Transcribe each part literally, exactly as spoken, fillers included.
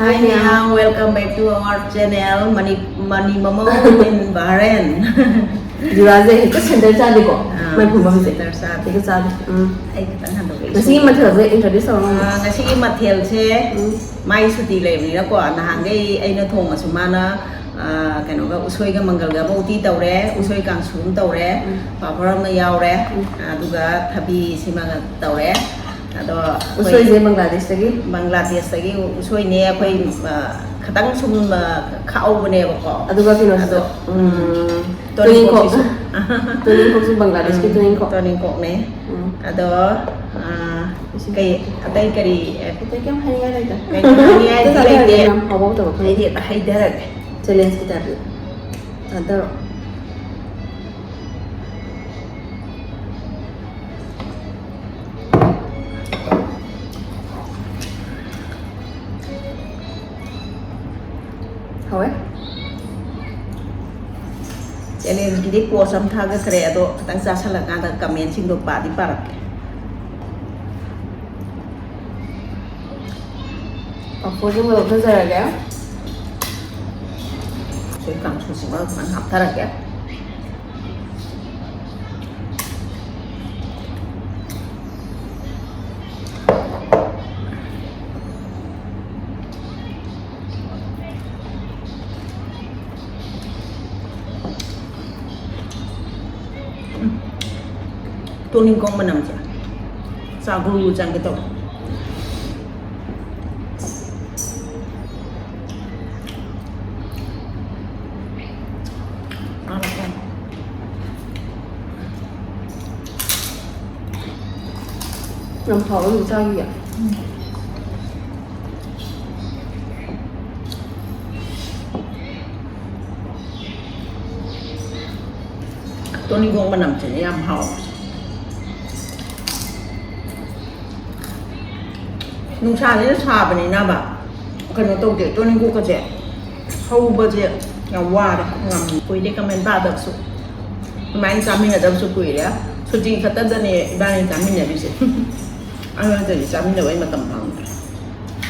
Hi, Nihang. Welcome back to our channel, Mani, Mani Momo in Bahrain. ꯖꯨꯔꯥꯁꯦ ꯍꯦꯛꯇ centre ꯆꯥꯗꯦꯀꯣ? ꯑꯥ, ꯃꯥꯏ ꯐꯝꯐꯝꯁꯦ centre ꯆꯥꯗꯦ꯫ ꯍꯦꯛꯇ ꯆꯥꯗꯦ꯫ ꯎꯝ꯫ ꯑꯩ ꯈꯤꯇꯪ ꯍꯟꯗꯣꯛꯑꯦ꯫ ꯉꯁꯤꯒꯤ ꯃꯊꯦꯜꯁꯦ introduce ꯇꯧꯔꯣ꯫ ꯑꯥ, ꯉꯁꯤꯒꯤ ꯃꯊꯦꯜꯁꯦ ꯎꯝ꯫ ꯃꯥꯏ ꯁꯨꯇꯤ ꯂꯩꯕꯅꯤꯅꯀꯣ, ꯅꯍꯥꯟꯈꯩ ꯑꯩꯅ ꯊꯣꯡꯉꯁꯨ ꯃꯥꯅ, ꯑꯥ, ꯀꯩꯅꯣꯒ, ꯎꯁꯣꯏꯒ ꯃꯪꯒꯜꯒ ꯑꯃ ꯎꯇꯤ ꯇꯧꯔꯦ, ꯎꯁꯣꯏ ꯀꯥꯡꯁꯨ ꯑꯃ ꯇꯧꯔꯦ, ꯎꯝ꯫ ꯄꯥꯐꯣꯔ ꯑꯃ ꯌꯥꯎꯔꯦ, ꯎꯝ꯫ ꯑꯗꯨꯒ ꯊꯕꯤ ꯁꯤꯃꯒ ꯇꯧꯔꯦ꯫ ꯑꯗꯣ ꯑꯩꯈꯣꯏ ꯎꯁꯣꯏꯁꯦ ꯕꯪꯒ꯭ꯂꯥꯗꯦꯁꯇꯒꯤ? ꯕꯪꯒ꯭ꯂꯥꯗꯦꯁꯇꯒꯤ ꯎꯁꯣꯏꯅꯦ꯫ ꯑꯩꯈꯣꯏ, ꯎꯝ꯫ ꯑ, ꯈꯇꯪ ꯁꯨꯝ, ꯑ, ꯈꯥꯛꯍꯧꯕꯅꯦꯕꯀꯣ꯫ ꯑꯗꯨꯒ ꯀꯩꯅꯣꯁꯨ, ꯑꯗꯣ, ꯎꯝ, ꯎꯝ, ꯇꯣꯅꯤꯡꯈꯣꯛꯁꯨ꯫ ꯇꯣꯅꯤꯡꯈꯣꯛꯁꯤꯁꯨ꯫ ꯇꯣꯅꯤꯡꯈꯣꯛꯁꯨ ꯕꯪꯒ꯭ꯂꯥꯗꯦꯁꯀꯤ ꯎꯝ, ꯇꯣꯅꯤꯡꯈꯣꯛ꯫ ꯇꯣꯅꯤꯡꯈꯣꯛꯅꯦ꯫ ꯎꯝ꯫ ꯑꯗꯣ, ꯑ, ꯀꯩ, ꯑꯇꯩ ꯀꯔꯤ, ꯑ, ꯑꯇꯩ ꯀꯩꯝ ꯍꯥꯏꯅꯤꯡꯉꯥꯏ ꯂꯩꯇꯦ꯫ ꯀꯩꯝ ꯍꯥꯏꯅꯤꯡꯉꯥꯏꯗꯤ ꯑꯗꯨ ꯂꯩꯇꯦ꯫ ꯌꯥꯝ ꯍꯥꯎꯕ ꯇꯧꯕ ꯈꯪꯗꯦ꯫ ꯑꯩꯗꯤ ꯍꯦꯛꯇ ꯍꯩꯊꯔꯒꯦ꯫ Challenge ꯀꯤ type ꯇ꯫ ꯊꯥꯗꯔꯣ꯫ ꯍꯥꯎꯋꯦ꯫ Challenge ꯀꯤꯗꯤ post ꯑꯃ ꯊꯥꯒꯠꯈ꯭ꯔꯦ, ꯑꯗꯣ ꯈꯤꯇꯪ ꯆꯥꯁꯜꯂꯀꯥꯟꯗ comment ꯁꯤꯡꯗꯣ ꯄꯥꯗꯤ ꯄꯥꯔꯛꯀꯦ꯫ ꯄꯥꯐꯣꯔꯁꯤꯃ ꯂꯧꯊꯖꯔꯒꯦ꯫ ꯁꯤ ꯀꯥꯡꯁꯨꯁꯤꯃ ꯁꯨꯃꯥꯏꯅ ꯍꯥꯞꯊꯔꯒꯦ꯫ ꯎꯝ꯫ ꯇꯣꯅꯤꯡꯈꯣꯛ ꯃꯅꯝꯁꯦ ꯆꯥꯛ ꯒꯨꯔꯨ ꯆꯪꯒꯦ ꯇꯧꯋꯦ꯫ ꯌꯥꯝ ꯍꯥꯎꯋꯦ ꯍꯧꯖꯤꯛ ꯆꯥꯈꯤꯒꯦ꯫ ꯎꯝ꯫ ꯇꯣꯅꯤꯡꯈꯣꯛ ꯃꯅꯝꯁꯤꯅꯦ ꯌꯥꯝ ꯍꯥꯎꯕꯁꯦ꯫ ꯅꯨꯡꯁꯥꯁꯤꯅ ꯁꯥꯕꯅꯤꯅꯕ ꯀꯩꯅꯣ ꯇꯧꯗꯦ, ꯇꯣꯅꯤꯡꯈꯣꯛꯀꯁꯦ ꯍꯧꯕꯁꯦ ꯌꯥꯝ ꯋꯥꯔꯦ꯫ ꯉꯝ-, ꯀꯨꯏꯔꯦ comment ꯄꯥꯗꯕꯁꯨ꯫ ꯑꯗꯨꯃꯥꯏꯅ ꯆꯥꯃꯤꯟꯅꯗꯕꯁꯨ ꯀꯨꯏꯔꯦ꯫ ꯁꯨꯇꯤ ꯈꯛꯇꯗꯅꯦ ꯏꯕꯥꯅꯤ ꯆꯥꯃꯤꯟꯅꯔꯤꯁꯦ꯫ ꯑꯗꯨ ꯅꯠꯇ꯭ꯔꯗꯤ ꯆꯥꯃꯤꯟꯅꯕꯩ ꯃꯇꯝ ꯐꯪꯗ꯭ꯔꯦ꯫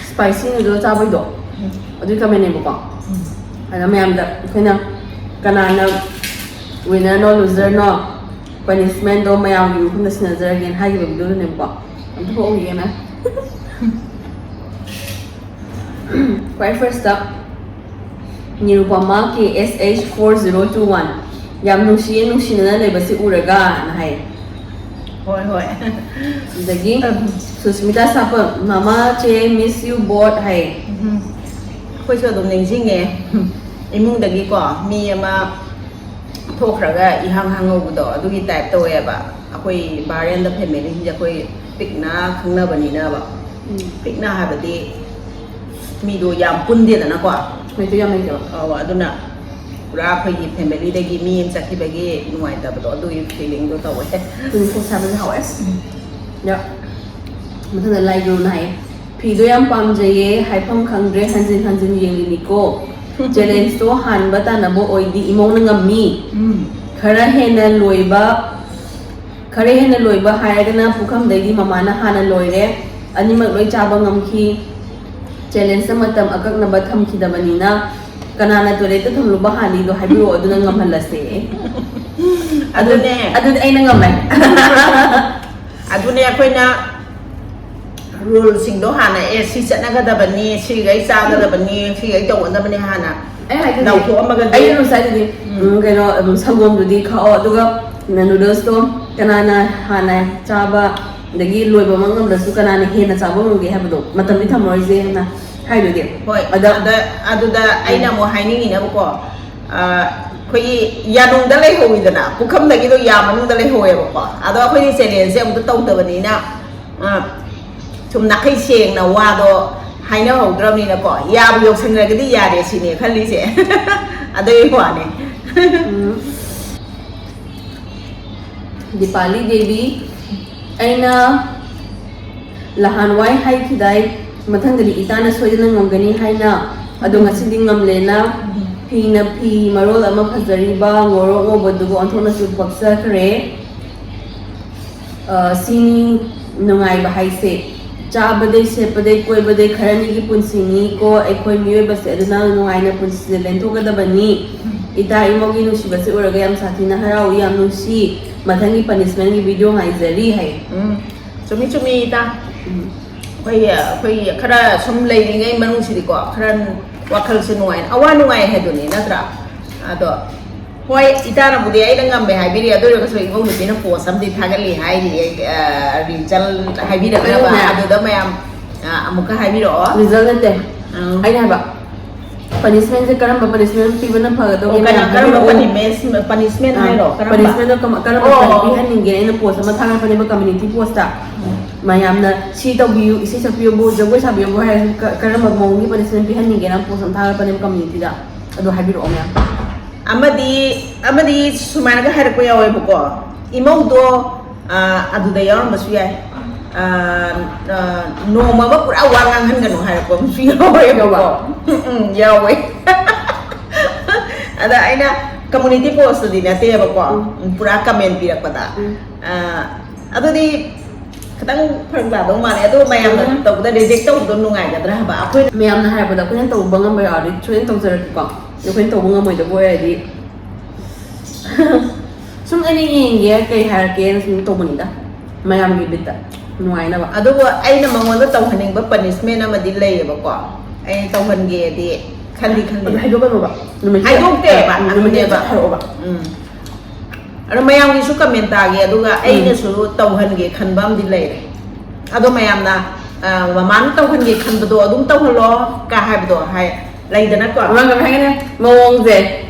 Spicy noodle ꯆꯥꯕꯩꯗꯣ ꯑꯗꯨꯒꯤ ꯀꯃꯦꯟꯅꯦꯕꯀꯣ꯫ ꯑꯗ ꯃꯌꯥꯝꯗ ꯑꯩꯈꯣꯏꯅ ꯀꯅꯥꯅ ꯋꯤꯟꯅꯔꯅꯣ ꯂꯨꯖꯔꯅꯣ, ꯄꯅꯤꯁꯃꯦꯟꯗꯣ ꯃꯌꯥꯝꯒꯤ ꯃꯐꯝꯗ ꯁꯤꯟꯅꯖꯔꯒꯦꯅ ꯍꯥꯏꯈꯤꯕ ꯚꯤꯗꯤꯑꯣꯗꯨꯅꯦꯕꯀꯣ꯫ ꯑꯝꯇ ꯊꯣꯛꯍꯧꯈꯤꯒꯦ ꯃꯌꯥꯝ꯫ ꯈ꯭ꯋꯥꯏ first Nirupama K S H four zero two one, "ꯌꯥꯝ ꯅꯨꯡꯁꯤꯌꯦ ꯅꯨꯡꯁꯤꯅꯅ ꯂꯩꯕꯁꯤ ꯎꯔꯒꯅ" ꯍꯥꯏ꯫ ꯍꯣꯏ ꯍꯣꯏ꯫ ꯑꯗꯒꯤ ꯁꯨꯁꯃꯤꯇꯥ ꯁꯥꯄꯝ, "ꯃꯃꯥ ꯆꯦ, miss you both" ꯍꯥꯏ꯫ ꯎꯝ꯫ ꯑꯩꯈꯣꯏꯁꯨ ꯑꯗꯨꯝ ꯅꯤꯡꯁꯤꯡꯉꯦ꯫ ꯏꯃꯨꯡꯗꯒꯤꯀꯣ ꯃꯤ ꯑꯃ ꯊꯣꯛꯈ꯭ꯔꯒ ꯏꯍꯥꯡ ꯍꯥꯡꯍꯧꯕꯗꯣ ꯑꯗꯨꯒꯤ ꯇꯥꯏꯞ ꯇꯧꯋꯦꯕ꯫ ꯑꯩꯈꯣꯏ ꯕꯥꯔꯦꯟꯗ ꯐꯦꯃꯤꯂꯤꯁꯤꯡꯁꯦ ꯑꯩꯈꯣꯏ ꯄꯤꯛꯅ ꯈꯪꯅꯕꯅꯤꯅꯕ꯫ ꯎꯝ꯫ ꯄꯤꯛꯅ ꯍꯥꯏꯕꯗꯤ ꯃꯤꯗꯣ ꯌꯥꯝ ꯄꯨꯟꯗꯦꯗꯅꯀꯣ꯫ ꯃꯩꯇꯩ ꯌꯥꯝ ꯂꯩꯇꯦꯕ꯫ ꯑꯧ, ꯑꯗꯨꯅ ꯄꯨꯔꯥ ꯑꯩꯈꯣꯏꯒꯤ ꯐꯦꯃꯤꯂꯤꯗꯒꯤ ꯃꯤ ꯑꯃ ꯆꯠꯈꯤꯕꯒꯤ ꯅꯨꯡꯉꯥꯏꯇꯕꯗꯣ ꯑꯗꯨꯒꯤ ꯐꯤꯂꯤꯡꯗꯣ ꯇꯧꯋꯦ꯫ ꯇꯨꯅꯤꯡꯈꯣꯛ ꯁꯥꯕꯁꯦ ꯍꯥꯎꯋꯦ ꯑꯁ꯫ ꯌꯥ꯫ ꯃꯊꯪꯗ ꯂꯥꯏꯒꯨꯔꯨꯅ ꯍꯥꯏꯌꯦ, "ꯐꯤꯗꯣ ꯌꯥꯝ ꯄꯥꯝꯖꯩꯌꯦ, ꯍꯥꯏꯐꯝ ꯈꯪꯗ꯭ꯔꯦ, ꯍꯟꯖꯤꯟ ꯍꯟꯖꯤꯟ ꯌꯦꯡꯂꯤꯅꯤꯀꯣ꯫ ꯆꯦꯂꯦꯟꯖꯇꯣ ꯍꯥꯟꯕ ꯇꯥꯟꯅꯕ ꯑꯣꯏꯗꯤ ꯏꯃꯧꯅ ꯉꯝꯃꯤ꯫ ꯎꯝ꯫ ꯈꯔ ꯍꯦꯟꯅ ꯂꯣꯏꯕ, ꯈꯔ ꯍꯦꯟꯅ ꯂꯣꯏꯕ ꯍꯥꯏꯔꯒꯅ ꯄꯨꯈꯝꯗꯩꯗꯤ ꯃꯃꯥꯅ ꯍꯥꯟꯅ ꯂꯣꯏꯔꯦ꯫ ꯑꯅꯤꯃꯛ ꯂꯣꯏ ꯆꯥꯕ ꯉꯝꯈꯤ꯫ ꯆꯦꯂꯦꯟꯖꯇ ꯃꯇꯝ ꯑꯀꯛꯅꯕ ꯊꯝꯈꯤꯗꯕꯅꯤꯅ ꯀꯅꯥꯅ ꯇꯣꯏꯂꯦꯠꯇ ꯊꯝꯂꯨꯕ ꯍꯥꯟꯅꯤꯗꯣ ꯍꯥꯏꯕꯤꯔꯛꯑꯣ, ꯑꯗꯨꯅ ꯉꯝꯍꯜꯂꯁꯦ"꯫ ꯑꯗꯨ-, ꯑꯗꯨꯅꯦ꯫ ꯑꯗꯨꯗꯤ ꯑꯩꯅ ꯉꯝꯃꯦ꯫ ꯑꯗꯨꯅꯦ ꯑꯩꯈꯣꯏꯅ ꯔꯨꯜꯁꯤꯡꯗꯣ ꯍꯥꯟꯅ, "ꯑꯦ, ꯁꯤ ꯆꯠꯅꯒꯗꯕꯅꯤ, ꯁꯤꯈꯩ ꯆꯥꯒꯗꯕꯅꯤ, ꯁꯤꯈꯩ ꯇꯧꯒꯗꯕꯅꯤ" ꯍꯥꯟꯅ ꯑꯩ ꯍꯥꯏꯗꯨꯗꯤ, ꯂꯥꯎꯊꯣꯛꯑꯝꯃꯒꯗꯤ꯫ ꯑꯩ ꯔꯨꯜꯁ ꯍꯥꯏꯗꯨꯗꯤ, ꯎꯝ, ꯀꯩꯅꯣ, ꯎꯝ, ꯁꯪꯒꯣꯝꯗꯨꯗꯤ ꯈꯥꯛꯑꯣ, ꯑꯗꯨꯒ ꯅꯨꯗꯜꯁꯇꯣ ꯀꯅꯥꯅ ꯍꯥꯟꯅ ꯆꯥꯕ, ꯑꯗꯒꯤ ꯂꯣꯏꯕꯃꯛ ꯉꯝꯗ꯭ꯔꯁꯨ ꯀꯅꯥꯅ ꯍꯦꯟꯅ ꯆꯥꯕ ꯉꯝꯒꯦ ꯍꯥꯏꯕꯗꯣ, ꯃꯇꯝꯗꯤ ꯊꯝꯃꯔꯣꯏꯁꯦꯅ ꯍꯥꯏꯗꯨꯗꯤ꯫ ꯍꯣꯏ, ꯑꯗ ꯑꯗ, ꯑꯗꯨꯗ ꯑꯩꯅ ꯑꯃꯨꯛ ꯍꯥꯏꯅꯤꯡꯉꯤꯅꯕꯀꯣ, ꯑ, ꯑꯩꯈꯣꯏꯒꯤ ꯌꯥꯅꯨꯡꯗ ꯂꯩꯍꯧꯋꯤꯗꯅ, ꯄꯨꯈꯝꯗꯒꯤꯗꯣ ꯌꯥ ꯃꯅꯨꯡꯗ ꯂꯩꯍꯧꯋꯦꯕꯀꯣ꯫ ꯑꯗꯣ ꯑꯩꯈꯣꯏꯗꯤ ꯆꯦꯂꯦꯟꯖꯁꯦ ꯑꯃꯨꯛꯇ ꯇꯧꯗꯕꯅꯤꯅ, ꯑ, ꯁꯨꯝ ꯅꯥꯈꯩ ꯁꯦꯡꯅ ꯋꯥꯗꯣ ꯍꯥꯏꯅꯍꯧꯗ꯭ꯔꯕꯅꯤꯅꯀꯣ, ꯌꯥꯕꯨ ꯌꯧꯁꯟꯈ꯭ꯔꯒꯗꯤ ꯌꯥꯔꯦ ꯁꯤꯅꯦ ꯈꯜꯂꯤꯁꯦ꯫ ꯑꯗꯨꯒꯤ ꯋꯥꯅꯦ꯫ ꯎꯝ꯫ ꯗꯤꯄꯥꯂꯤ ꯗꯦꯕꯤ, ꯑꯩꯅ ꯂꯍꯥꯟꯋꯥꯏ ꯍꯥꯏꯈꯤꯗꯥꯏ, ꯃꯊꯪꯗꯗꯤ ꯏꯇꯥꯅ ꯁꯣꯏꯗꯅ ꯉꯝꯒꯅꯤ ꯍꯥꯏꯅ, ꯑꯗꯣ ꯉꯁꯤꯗꯤ ꯉꯝꯂꯦꯅ꯫ ꯐꯤꯅ ꯐꯤ ꯃꯔꯣꯜ ꯑꯃ ꯐꯖꯔꯤꯕ, ꯉꯧꯔꯣꯛ ꯉꯧꯕꯗꯨꯕꯨ ꯑꯣꯟꯊꯣꯛꯅꯁꯨ ꯄꯛꯆꯈ꯭ꯔꯦ꯫ ꯑ, ꯁꯤꯅꯤ ꯅꯨꯡꯉꯥꯏꯕ ꯍꯥꯏꯁꯦ꯫ ꯆꯥꯕꯗꯩ, ꯁꯦꯠꯄꯗꯩ, ꯀꯣꯏꯕꯗꯩ ꯈꯔꯅꯤꯒꯤ ꯄꯨꯟꯁꯤꯅꯤ ꯀꯣ ꯑꯩꯈꯣꯏ ꯃꯤꯑꯣꯏꯕꯁꯦ, ꯑꯗꯨꯅ ꯅꯨꯡꯉꯥꯏꯅ ꯄꯨꯟꯁꯤꯁꯦ ꯂꯦꯟꯊꯣꯛꯀꯗꯕꯅꯤ꯫ ꯏꯇꯥ ꯏꯃꯧꯒꯤ ꯅꯨꯡꯁꯤꯕꯁꯦ ꯎꯔꯒ ꯌꯥꯝ ꯁꯥꯊꯤꯅ ꯍꯔꯥꯎꯏ, ꯌꯥꯝ ꯅꯨꯡꯁꯤ꯫ ꯃꯊꯪꯒꯤ ꯄꯅꯤꯁꯃꯦꯟꯒꯤ ꯚꯤꯗꯤꯑꯣ ꯉꯥꯏꯖꯔꯤ ꯍꯥꯏ꯫ ꯎꯝ, ꯆꯨꯝꯃꯤ, ꯆꯨꯝꯃꯤ, ꯏꯇꯥ꯫ ꯎꯝ꯫ ꯑꯩꯈꯣꯏ, ꯑꯩꯈꯣꯏ ꯈꯔ ꯁꯨꯝ ꯂꯩꯔꯤꯉꯩ ꯃꯅꯨꯡꯁꯤꯗꯤꯀꯣ, ꯈꯔ ꯋꯥꯈꯜꯁꯦ ꯅꯨꯡꯉꯥꯏ, ꯑꯋꯥ ꯅꯨꯡꯉꯥꯏ ꯍꯥꯏꯗꯨꯅꯤ, ꯅꯠꯇ꯭ꯔꯥ? ꯑꯗꯣ ꯍꯣꯏ, ꯏꯇꯥꯅꯕꯨꯗꯤ ꯑꯩꯅ ꯉꯝꯃꯦ ꯍꯥꯏꯕꯤꯔꯤ, ꯑꯗꯨ ꯑꯣꯏꯔꯒꯁꯨ ꯏꯃꯧ ꯅꯨꯄꯤꯅ ꯄꯣꯁ ꯑꯃꯗꯤ ꯊꯥꯒꯠꯂꯤ ꯍꯥꯏꯔꯤ, ꯑ, ꯔꯤꯖꯜ ꯍꯥꯏꯕꯤꯔꯛꯅꯕ꯫ ꯑꯗꯨꯅꯦ꯫ ꯑꯗꯨꯗ ꯃꯌꯥꯝ, ꯑ, ꯑꯃꯨꯛꯀ ꯍꯥꯏꯕꯤꯔꯛꯑꯣ꯫ ꯔꯤꯖꯜ ꯅꯠꯇꯦ꯫ ꯑꯥ꯫ ꯑꯩꯅ ꯍꯥꯏꯕ, ꯄꯅꯤꯁꯃꯦꯟꯁꯦ ꯀꯔꯝꯕ ꯄꯅꯤꯁꯃꯦꯟ ꯄꯤꯕꯅ ꯐꯒꯗꯧꯒꯦ ꯑꯣ, ꯀꯅꯥ, ꯃꯌꯥꯝ ꯀꯔꯝꯕ ꯍꯥꯏꯕꯤꯔꯛꯑꯣ꯫ ꯄꯅꯤꯁꯃꯦꯟ, ꯄꯅꯤꯁꯃꯦꯟ ꯑꯥ, ꯍꯥꯏꯔꯣ? ꯀꯔꯝꯕ? ꯄꯅꯤꯁꯃꯦꯟꯗꯣ ꯀꯃ-, ꯀꯔꯝꯕ ꯑꯣ꯫ ꯄꯤꯍꯟꯅꯤꯡꯒꯦ? ꯑꯩꯅ ꯄꯣꯁ ꯑꯃ ꯊꯥꯒꯠꯄꯅꯦꯕ ꯀꯝꯃ꯭ꯌꯨꯅꯤꯇꯤ ꯄꯣꯁꯇ꯫ ꯎꯝ꯫ ꯃꯌꯥꯝꯅ ꯁꯤ ꯇꯧꯕꯤꯌꯨ, ꯏꯁꯩ ꯁꯛꯄꯤꯌꯨꯕꯨ, ꯖꯒꯣꯏ ꯁꯥꯕꯤꯌꯨꯕꯨ ꯍꯥꯏꯔꯁꯨ ꯀ-, ꯀꯔꯝꯕ ꯃꯑꯣꯡꯒꯤ ꯄꯅꯤꯁꯃꯦꯟ ꯄꯤꯍꯟꯅꯤꯡꯒꯦꯅ ꯄꯣꯁ ꯑꯃ ꯊꯥꯒꯠꯄꯅꯦꯕ ꯀꯝꯃ꯭ꯌꯨꯅꯤꯇꯤꯗ꯫ ꯑꯗꯨ ꯍꯥꯏꯕꯤꯔꯛꯑꯣ ꯃꯌꯥꯝ꯫ ꯑꯃꯗꯤ, ꯑꯃꯗꯤ ꯁꯨꯃꯥꯏꯅꯒ ꯍꯥꯏꯔꯛꯄ ꯌꯥꯎꯋꯦꯕꯀꯣ, ꯏꯃꯧꯗꯣ, ꯑ, ꯑꯗꯨꯗ ꯌꯥꯎꯔꯝꯕꯁꯨ ꯌꯥꯏ꯫ ꯑ, ꯑ, ꯅꯣꯡꯃ ꯑꯃ ꯄꯨꯔꯥ ꯋꯥ ꯉꯥꯡꯍꯟꯒꯅꯨ ꯍꯥꯏꯔꯛꯄ ꯑꯃꯁꯨ ꯌꯥꯎꯋꯦꯕꯀꯣ꯫ ꯌꯥꯎꯕ꯭ꯔꯣ? ꯎꯝ, ꯎꯝ, ꯌꯥꯎꯋꯦ꯫ ꯑꯗ ꯑꯩꯅ ꯀꯝꯃ꯭ꯌꯨꯅꯤꯇꯤ ꯄꯣꯁꯇꯗꯤ ꯅꯠꯇꯦꯕꯀꯣ, ꯎꯝ꯫ ꯎꯝ, ꯄꯨꯔꯥ ꯀꯃꯦꯟ ꯄꯤꯔꯛꯄꯗ꯫ ꯎꯝ꯫ ꯑ, ꯑꯗꯨꯗꯤ ꯈꯤꯇꯪ ꯐꯔꯛ ꯇꯥꯗꯧ ꯃꯥꯜꯂꯦ꯫ ꯑꯗꯣ ꯃꯌꯥꯝꯅ ꯎꯝ꯫ ꯇꯧꯕꯗ ꯔꯤꯖꯦꯛ ꯇꯧꯕꯗꯣ ꯅꯨꯡꯉꯥꯏꯒꯗ꯭ꯔꯥ ꯍꯥꯏꯕ? ꯑꯩꯈꯣꯏ ꯃꯌꯥꯝꯅ ꯍꯥꯏꯔꯛꯄꯗ ꯑꯩꯈꯣꯏꯅ ꯇꯧꯕ ꯉꯝꯕ ꯌꯥꯎꯔꯗꯤ ꯁꯣꯏꯗꯅ ꯇꯧꯖꯔꯛꯀꯦꯀꯣ꯫ ꯑꯗꯣ ꯑꯩꯈꯣꯏꯅ ꯇꯧꯕ ꯉꯝꯃꯣꯏꯗꯕ ꯑꯣꯏꯔꯗꯤ ꯁꯨꯝ ꯑꯩꯅ ꯌꯦꯡꯒꯦ ꯀꯩ ꯍꯥꯏꯔꯛꯀꯦꯅ ꯁꯨꯝ ꯇꯧꯕꯅꯤꯗ, ꯃꯌꯥꯝꯒꯤ ꯕꯤꯠꯇ ꯅꯨꯡꯉꯥꯏꯅꯕ꯫ ꯑꯗꯨꯕꯨ ꯑꯩꯅ ꯃꯉꯣꯟꯗ ꯇꯧꯍꯟꯅꯤꯡꯕ ꯄꯅꯤꯁꯃꯦꯟ ꯑꯃꯗꯤ ꯂꯩꯌꯦꯕꯀꯣ, ꯑꯩꯅ ꯇꯧꯍꯟꯒꯦꯗꯤ ꯈꯜꯂꯤ, ꯈꯜꯂꯤ꯫ ꯑꯗꯨ ꯍꯥꯏꯗꯣꯛꯀꯅꯣꯕ꯫ ꯅꯨꯃꯤꯠꯇꯨꯗ ꯍꯥꯏꯗꯣꯛꯇꯦꯕ, ꯎꯝ, ꯅꯨꯃꯤꯠꯇꯨꯗ ꯑꯗꯨꯅꯦꯕ꯫ ꯍꯥꯏꯔꯛꯑꯣꯕ꯫ ꯎꯝ꯫ ꯑꯗꯣ ꯃꯌꯥꯝꯒꯤꯁꯨ ꯀꯃꯦꯟ ꯇꯥꯒꯦ, ꯑꯗꯨꯒ ꯎꯝ꯫ ꯑꯩꯅꯁꯨ ꯇꯧꯍꯟꯒꯦ ꯈꯟꯕ ꯑꯃꯗꯤ ꯂꯩꯔꯦ꯫ ꯑꯗꯣ ꯃꯌꯥꯝꯅ, ꯑ, ꯃꯃꯥꯅ ꯇꯧꯍꯟꯒꯦ ꯈꯟꯕꯗꯣ ꯑꯗꯨꯝ ꯇꯧꯍꯜꯂꯣ ꯀ ꯍꯥꯏꯕꯗꯣ ꯍꯥꯏ, ꯂꯩꯗꯅꯀꯣ꯫ ꯃꯃꯥ ꯀꯃꯥꯏ ꯍꯥꯏꯒꯅꯤ? ꯃꯑꯣꯡꯁꯦ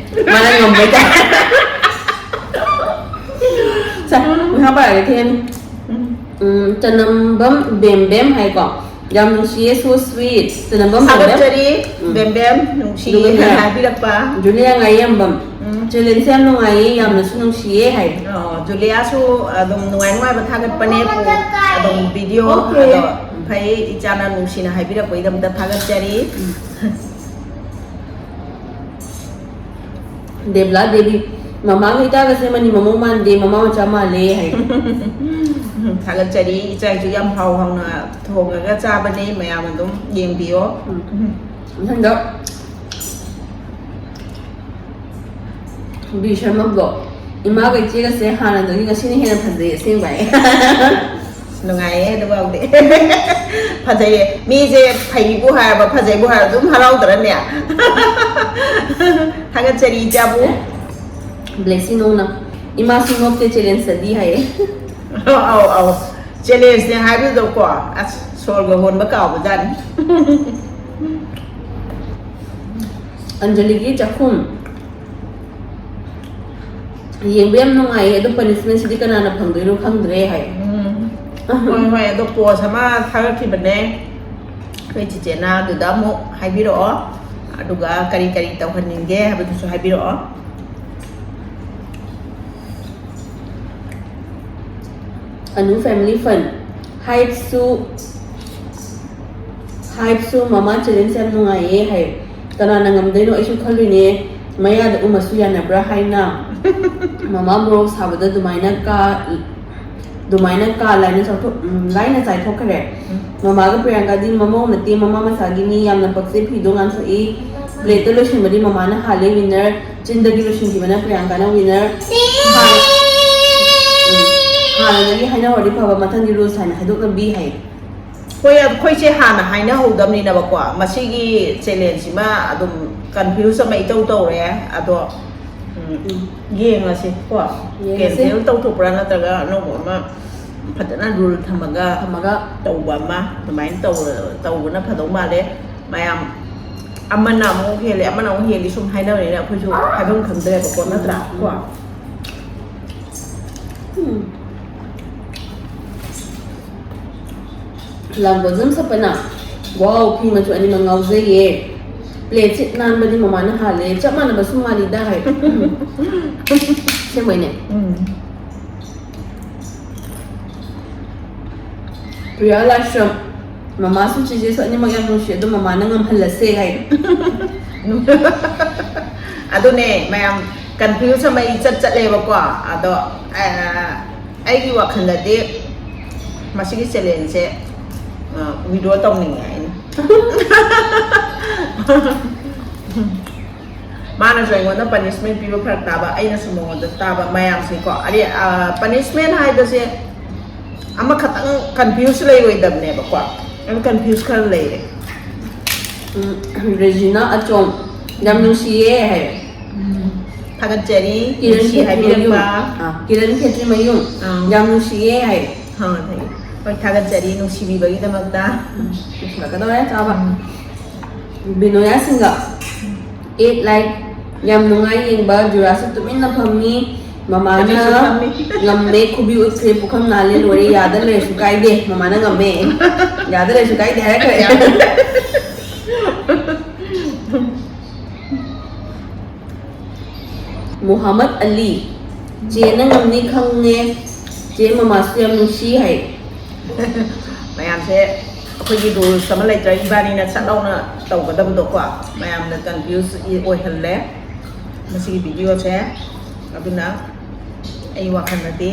ꯃꯥꯅ ꯉꯝꯕꯩ ꯇꯥꯏꯞ꯫ ꯁꯦ, ꯃꯈꯥ ꯄꯥꯔꯒꯦ, ꯊꯦꯡꯉꯅꯤ꯫ ꯎꯝ꯫ ꯎꯝ, ꯆꯅꯝꯕꯝ ꯕꯦꯝ ꯕꯦꯝ ꯍꯥꯏꯀꯣ꯫ ꯌꯥꯝ ꯅꯨꯡꯁꯤꯌꯦ, so sweet꯫ ꯆꯅꯝꯕꯝ ꯕꯦꯝ ꯕꯦꯝ꯫ ꯊꯥꯒꯠꯆꯔꯤ, ꯎꯝ꯫ ꯕꯦꯝ ꯕꯦꯝ, ꯅꯨꯡꯁꯤꯌꯦ ꯑꯗꯨꯒ ꯍꯥꯏꯕꯤꯔꯛꯄ꯫ ꯖꯨꯂꯤꯌꯥ ꯉꯥꯌꯦꯝꯕꯝ꯫ ꯎꯝ꯫ ꯆꯦꯂꯦꯟꯁꯦ ꯌꯥꯝ ꯅꯨꯡꯉꯥꯏꯌꯦ, ꯌꯥꯝꯅꯁꯨ ꯅꯨꯡꯁꯤꯌꯦ ꯍꯥꯏ꯫ ꯑꯣ, ꯖꯨꯂꯤꯌꯥꯁꯨ ꯑꯗꯨꯝ ꯅꯨꯡꯉꯥꯏ ꯅꯨꯡꯉꯥꯏꯕ ꯊꯥꯒꯠꯄꯅꯦ, ꯑꯗꯨꯝ ꯚꯤꯗꯤꯑꯣ꯫ Okay꯫ ꯑꯗꯣ ꯐꯩ, ꯏꯆꯥꯅ ꯅꯨꯡꯁꯤꯅ ꯍꯥꯏꯕꯤꯔꯛꯄꯒꯤꯗꯃꯛꯇ ꯊꯥꯒꯠꯆꯔꯤ꯫ ꯎꯝ꯫ ꯗꯦꯕꯂꯥ ꯗꯦꯕꯤ, "ꯃꯃꯥꯒ ꯏꯇꯥꯒꯁꯦ ꯃꯅꯤ ꯃꯃꯧ ꯃꯥꯟꯗꯦ, ꯃꯃꯥ ꯃꯆꯥ ꯃꯥꯜꯂꯦ" ꯍꯥꯏ꯫ ꯎꯝ, ꯊꯥꯒꯠꯆꯔꯤ꯫ ꯏꯆꯥꯏꯁꯨ ꯌꯥꯝ ꯍꯥꯎ ꯍꯥꯎꯅ ꯊꯣꯡꯉꯒ ꯆꯥꯕꯅꯦ, ꯃꯌꯥꯝ ꯑꯗꯨꯝ ꯌꯦꯡꯕꯤꯌꯣ꯫ ꯎꯝ꯫ ꯎꯝ꯫ ꯃꯊꯪꯗ ꯕꯤ ꯁꯔꯃ ꯕ꯭ꯂꯣꯛ꯫ ꯏꯃꯥꯒ ꯏꯆꯦꯒꯁꯦ ꯍꯥꯟꯅꯗꯒꯤ ꯉꯁꯤꯅ ꯍꯦꯟꯅ ꯐꯖꯩ ꯑꯁꯦꯡꯕ ꯑꯩ꯫ ꯅꯨꯡꯉꯥꯏꯌꯦ ꯑꯗꯨꯐꯥꯎꯗꯤ꯫ ꯐꯖꯩꯌꯦ꯫ ꯃꯤꯁꯦ ꯐꯩꯕꯨ ꯍꯥꯏꯔꯕ, ꯐꯖꯩꯕꯨ ꯍꯥꯏꯔꯕ ꯑꯗꯨꯝ ꯍꯔꯥꯎꯗ꯭ꯔꯅꯦ? ꯊꯥꯒꯠꯆꯔꯤ ꯏꯆꯥꯕꯨ꯫ ꯕ꯭ꯂꯦꯁꯤꯡ ꯅꯣꯡꯅ ꯏꯃꯥꯁꯨ ꯅꯣꯛꯇꯦ ꯆꯦꯂꯦꯟꯖꯇꯗꯤ ꯍꯥꯏꯌꯦ꯫ ꯑꯧ, ꯑꯧ꯫ ꯆꯦꯂꯦꯟꯖꯅꯦ ꯍꯥꯏꯕꯗꯨꯗꯀꯣ, ꯑꯁ, ꯁꯣꯔꯒ ꯍꯣꯟꯕ ꯀꯥꯎꯕꯖꯥꯠꯅꯤ꯫ ꯑꯟꯖꯂꯤꯒꯤ ꯆꯥꯛꯈꯨꯝ꯫ ꯌꯦꯡꯕ ꯌꯥꯝ ꯅꯨꯡꯉꯥꯏꯌꯦ, ꯑꯗꯣ ꯄꯅꯤꯁꯃꯦꯟꯁꯤꯗꯤ ꯀꯅꯥꯅ ꯐꯪꯗꯣꯏꯅꯣ ꯈꯪꯗ꯭ꯔꯦ ꯍꯥꯏ꯫ ꯎꯝ꯫ ꯍꯣꯏ, ꯍꯣꯏ, ꯑꯗꯣ ꯄꯣꯁ ꯑꯃ ꯊꯥꯒꯠꯈꯤꯕꯅꯦ ꯑꯩꯈꯣꯏ ꯆꯤꯆꯦꯅ, ꯑꯗꯨꯗ ꯑꯃꯨꯛ ꯍꯥꯏꯕꯤꯔꯛꯑꯣ꯫ ꯑꯗꯨꯒ ꯀꯔꯤ ꯀꯔꯤ ꯇꯧꯍꯟꯅꯤꯡꯒꯦ ꯍꯥꯏꯕꯗꯨꯁꯨ ꯍꯥꯏꯕꯤꯔꯛꯑꯣ꯫ ꯑꯅꯨ ꯐꯦꯃꯤꯂꯤ ꯐꯟ꯫ ꯍꯥꯏꯠꯁꯨ, ꯍꯥꯏꯠꯁꯨ ꯃꯃꯥ ꯆꯦꯂꯦꯟꯖ ꯌꯥꯝ ꯅꯨꯡꯉꯥꯏꯌꯦ ꯍꯥꯏ꯫ ꯀꯅꯥꯅ ꯉꯝꯗꯣꯏꯅꯣ ꯑꯩꯁꯨ ꯈꯜꯂꯤꯅꯦ꯫ ꯃꯌꯥꯗ ꯎꯝꯃꯁꯨ ꯌꯥꯅꯕ꯭ꯔꯥ ꯍꯥꯏꯅ꯫ ꯃꯃꯥ ꯃꯣꯔꯣꯛ ꯁꯥꯕꯗ ꯑꯗꯨꯃꯥꯏꯅ ꯀꯥ-, ꯑꯗꯨꯃꯥꯏꯅ ꯀꯥ ꯂꯥꯏꯅ ꯆꯥꯎꯊꯣꯛ-, ꯎꯝ, ꯂꯥꯏꯅ ꯆꯥꯏꯊꯣꯛꯈ꯭ꯔꯦ꯫ ꯎꯝ꯫ ꯃꯃꯥꯒ ꯄ꯭ꯔꯤꯌꯥꯡꯀꯥꯗꯤ ꯃꯃꯧ ꯅꯠꯇꯦ, ꯃꯃꯥ ꯃꯁꯥꯒꯤꯅꯤ꯫ ꯌꯥꯝꯅ ꯄꯛꯆꯩ, ꯐꯤꯗꯣ ꯉꯥꯟꯊꯣꯛꯏ꯫ ꯄ꯭ꯂꯦꯠꯇ ꯂꯣꯏꯁꯤꯟꯕꯗꯤ ꯃꯃꯥꯅ ꯍꯥꯜꯂꯦ, ꯋꯤꯟꯅꯔ꯫ ꯆꯤꯟꯗꯒꯤ ꯂꯣꯏꯁꯤꯟꯈꯤꯕꯅ ꯄ꯭ꯔꯤꯌꯥꯡꯀꯥꯅ ꯋꯤꯟꯅꯔ꯫ ꯍꯥꯟ-, ꯎꯝ, ꯍꯥꯟꯅꯗꯒꯤ ꯍꯥꯏꯅꯍꯧꯔꯗꯤ ꯐꯕ, ꯃꯊꯪꯒꯤ ꯔꯨꯜꯁ ꯍꯥꯏꯅ ꯍꯥꯏꯗꯣꯛꯅꯕꯤ ꯍꯥꯏ꯫ ꯍꯣꯏ, ꯑꯩꯈꯣꯏꯁꯦ ꯍꯥꯟꯅ ꯍꯥꯏꯅꯍꯧꯗꯕꯅꯤꯅꯕꯀꯣ, ꯃꯁꯤꯒꯤ ꯆꯦꯂꯦꯟꯖꯁꯤꯃ ꯑꯗꯨꯝ ꯀꯟꯐ꯭ꯌꯨꯁ ꯑꯃ ꯏꯇꯧ ꯇꯧꯔꯦ꯫ ꯑꯗꯣ, ꯎꯝ, ꯎꯝ꯫ ꯌꯦꯡꯉꯁꯤ ꯀꯣ, ꯌꯦꯡꯉꯁꯤ꯫ ꯀꯦꯟꯁꯦꯜ ꯇꯧꯊꯣꯛꯄ꯭ꯔꯥ ꯅꯠꯇ꯭ꯔꯒ ꯑꯅꯧꯕ ꯑꯃ ꯐꯖꯅ ꯔꯨꯜ ꯊꯝꯃꯒ ꯊꯝꯃꯒ꯫ ꯇꯧꯕ ꯑꯃ ꯑꯗꯨꯃꯥꯏꯅ ꯇꯧ-, ꯇꯧꯕꯅ ꯐꯗꯧ ꯃꯥꯜꯂꯦ꯫ ꯃꯌꯥꯝ ꯑꯃꯅ ꯑꯃꯨꯛ ꯍꯦꯜꯂꯤ, ꯑꯃꯅ ꯑꯃꯨꯛ ꯍꯦꯜꯂꯤ ꯁꯨꯝ ꯍꯥꯏꯅꯕꯅꯤꯅ ꯑꯩꯈꯣꯏꯁꯨ ꯍꯥꯏꯐꯝ ꯈꯪꯗ꯭ꯔꯦꯕꯀꯣ, ꯅꯠꯇ꯭ꯔꯥ? ꯎꯝ, ꯀꯣ? ꯎꯝ꯫ ꯂꯥꯡꯕꯖꯝ ꯁꯛꯄꯅ, "ꯋꯥꯎ, ꯐꯤ ꯃꯆꯨ ꯑꯅꯤꯃꯛ ꯉꯥꯎꯖꯩꯌꯦ꯫ ꯄ꯭ꯂꯦꯠꯁꯦ ꯅꯥꯟꯕꯗꯤ ꯃꯃꯥꯅ ꯍꯥꯜꯂꯦ, ꯆꯞ ꯃꯥꯟꯅꯕꯁꯨ ꯃꯥꯜꯂꯤꯗ" ꯍꯥꯏ꯫ ꯑꯁꯦꯡꯕꯩꯅꯦ꯫ ꯎꯝ꯫ ꯄ꯭ꯔꯤꯌꯥ ꯂꯥꯏꯁ꯭ꯔꯝ, ꯃꯃꯥꯁꯨ ꯆꯤꯆꯦꯁꯨ ꯑꯅꯤꯃꯛ ꯌꯥꯝ ꯅꯨꯡꯁꯤ, ꯑꯗꯣ ꯃꯃꯥꯅ ꯉꯝꯍꯜꯂꯁꯦ ꯍꯥꯏ꯫ ꯑꯗꯨꯅꯦ, ꯃꯌꯥꯝ ꯀꯟꯐ꯭ꯌꯨꯁ ꯑꯃ ꯏꯆꯠ ꯆꯠꯂꯦꯕꯀꯣ꯫ ꯑꯗꯣ, ꯑ, ꯑꯩꯒꯤ ꯋꯥꯈꯜꯗꯗꯤ ꯃꯁꯤꯒꯤ ꯆꯦꯂꯦꯟꯖꯁꯦ ꯋꯤꯗ꯭ꯔꯣ ꯇꯧꯅꯤꯡꯉꯦ ꯑꯩꯅ꯫ ꯃꯥꯅꯁꯨ ꯑꯩꯉꯣꯟꯗ ꯄꯅꯤꯁꯃꯦꯟ ꯄꯤꯕ ꯐꯔꯛ ꯇꯥꯕ, ꯑꯩꯅꯁꯨ ꯃꯉꯣꯟꯗ ꯇꯥꯕ ꯃꯌꯥꯝꯁꯦꯀꯣ꯫ ꯑꯔꯦ, ꯄꯅꯤꯁꯃꯦꯟ ꯍꯥꯏꯕꯁꯦ ꯑꯃꯈꯛꯇꯪ ꯀꯟꯐ꯭ꯌꯨꯁ ꯂꯩꯔꯣꯏꯗꯕꯅꯦꯕꯀꯣ꯫ ꯑꯗꯨ ꯀꯟꯐ꯭ꯌꯨꯁ ꯈꯔ ꯂꯩꯔꯦ꯫ ꯎꯝ, ꯔꯦꯖꯤꯅꯥ ꯑꯆꯣꯝ, "ꯌꯥꯝ ꯅꯨꯡꯁꯤꯌꯦ" ꯍꯥꯏ꯫ ꯊꯥꯒꯠꯆꯔꯤ, ꯀꯤꯔꯟ ꯅꯨꯡꯁꯤ ꯈꯦꯇ꯭ꯔꯤꯃꯌꯨꯝ, ꯍꯥꯏꯕꯤꯔꯛꯄ꯫ ꯑꯥ, ꯀꯤꯔꯟ ꯈꯦꯇ꯭ꯔꯤꯃꯌꯨꯝ, ꯑꯥ꯫ "ꯌꯥꯝ ꯅꯨꯡꯁꯤꯌꯦ" ꯍꯥꯏ꯫ ꯍꯥ, ꯊꯥꯒꯠ-, ꯍꯣꯏ, ꯊꯥꯒꯠꯆꯔꯤ ꯅꯨꯡꯁꯤꯕꯤꯕꯒꯤꯗꯃꯛꯇ꯫ ꯂꯣꯏꯁꯤꯜꯂꯛꯀꯗꯧꯔꯦ ꯆꯥꯕ꯫ ꯎꯝ꯫ ꯕꯤꯅꯣꯌꯥ ꯁꯤꯡꯒ, "ꯑꯦꯠ ꯂꯥꯏꯛ, ꯌꯥꯝ ꯅꯨꯡꯉꯥꯏ ꯌꯦꯡꯕ, ꯖꯨꯔꯥꯁꯨ ꯇꯨꯃꯤꯟꯅ ꯐꯝꯃꯤ, ꯃꯃꯥꯅ ꯍꯧꯖꯤꯛꯁꯨ ꯐꯝꯃꯤ꯫ ꯉꯝꯃꯦ, ꯈꯨꯕꯤ ꯎꯠꯈ꯭ꯔꯦ, ꯄꯨꯈꯝ ꯅꯥꯜꯂꯦ, ꯂꯣꯏꯔꯦ, ꯌꯥꯗ ꯂꯩꯔꯁꯨ ꯀꯥꯏꯗꯦ", ꯃꯃꯥꯅ ꯉꯝꯃꯦ, "ꯌꯥꯗ ꯂꯩꯔꯁꯨ ꯀꯥꯏꯗꯦ" ꯍꯥꯏꯔꯛꯈ꯭ꯔꯦ꯫ ꯃꯨꯍꯝꯃꯗ ꯑꯂꯤ, "ꯆꯦꯅ ꯉꯝꯅꯤ ꯈꯪꯉꯦ, ꯆꯦ ꯃꯃꯥꯁꯨ ꯌꯥꯝ ꯅꯨꯡꯁꯤ" ꯍꯥꯏ꯫ ꯃꯌꯥꯝꯁꯦ ꯑꯩꯈꯣꯏꯒꯤ ꯔꯨꯜꯁ ꯑꯃ ꯂꯩꯇ꯭ꯔꯥ, ꯏꯕꯥꯅꯤꯅ ꯁꯠ ꯂꯥꯎꯅ ꯇꯧꯒꯗꯕꯗꯣꯀꯣ꯫ ꯃꯌꯥꯝꯅ ꯀꯟꯐ꯭ꯌꯨꯁ ꯑꯣꯏꯍꯜꯂꯦ ꯃꯁꯤꯒꯤ ꯚꯤꯗꯤꯑꯣꯁꯦ꯫ ꯑꯗꯨꯅ ꯑꯩ ꯋꯥꯈꯜꯗꯗꯤ,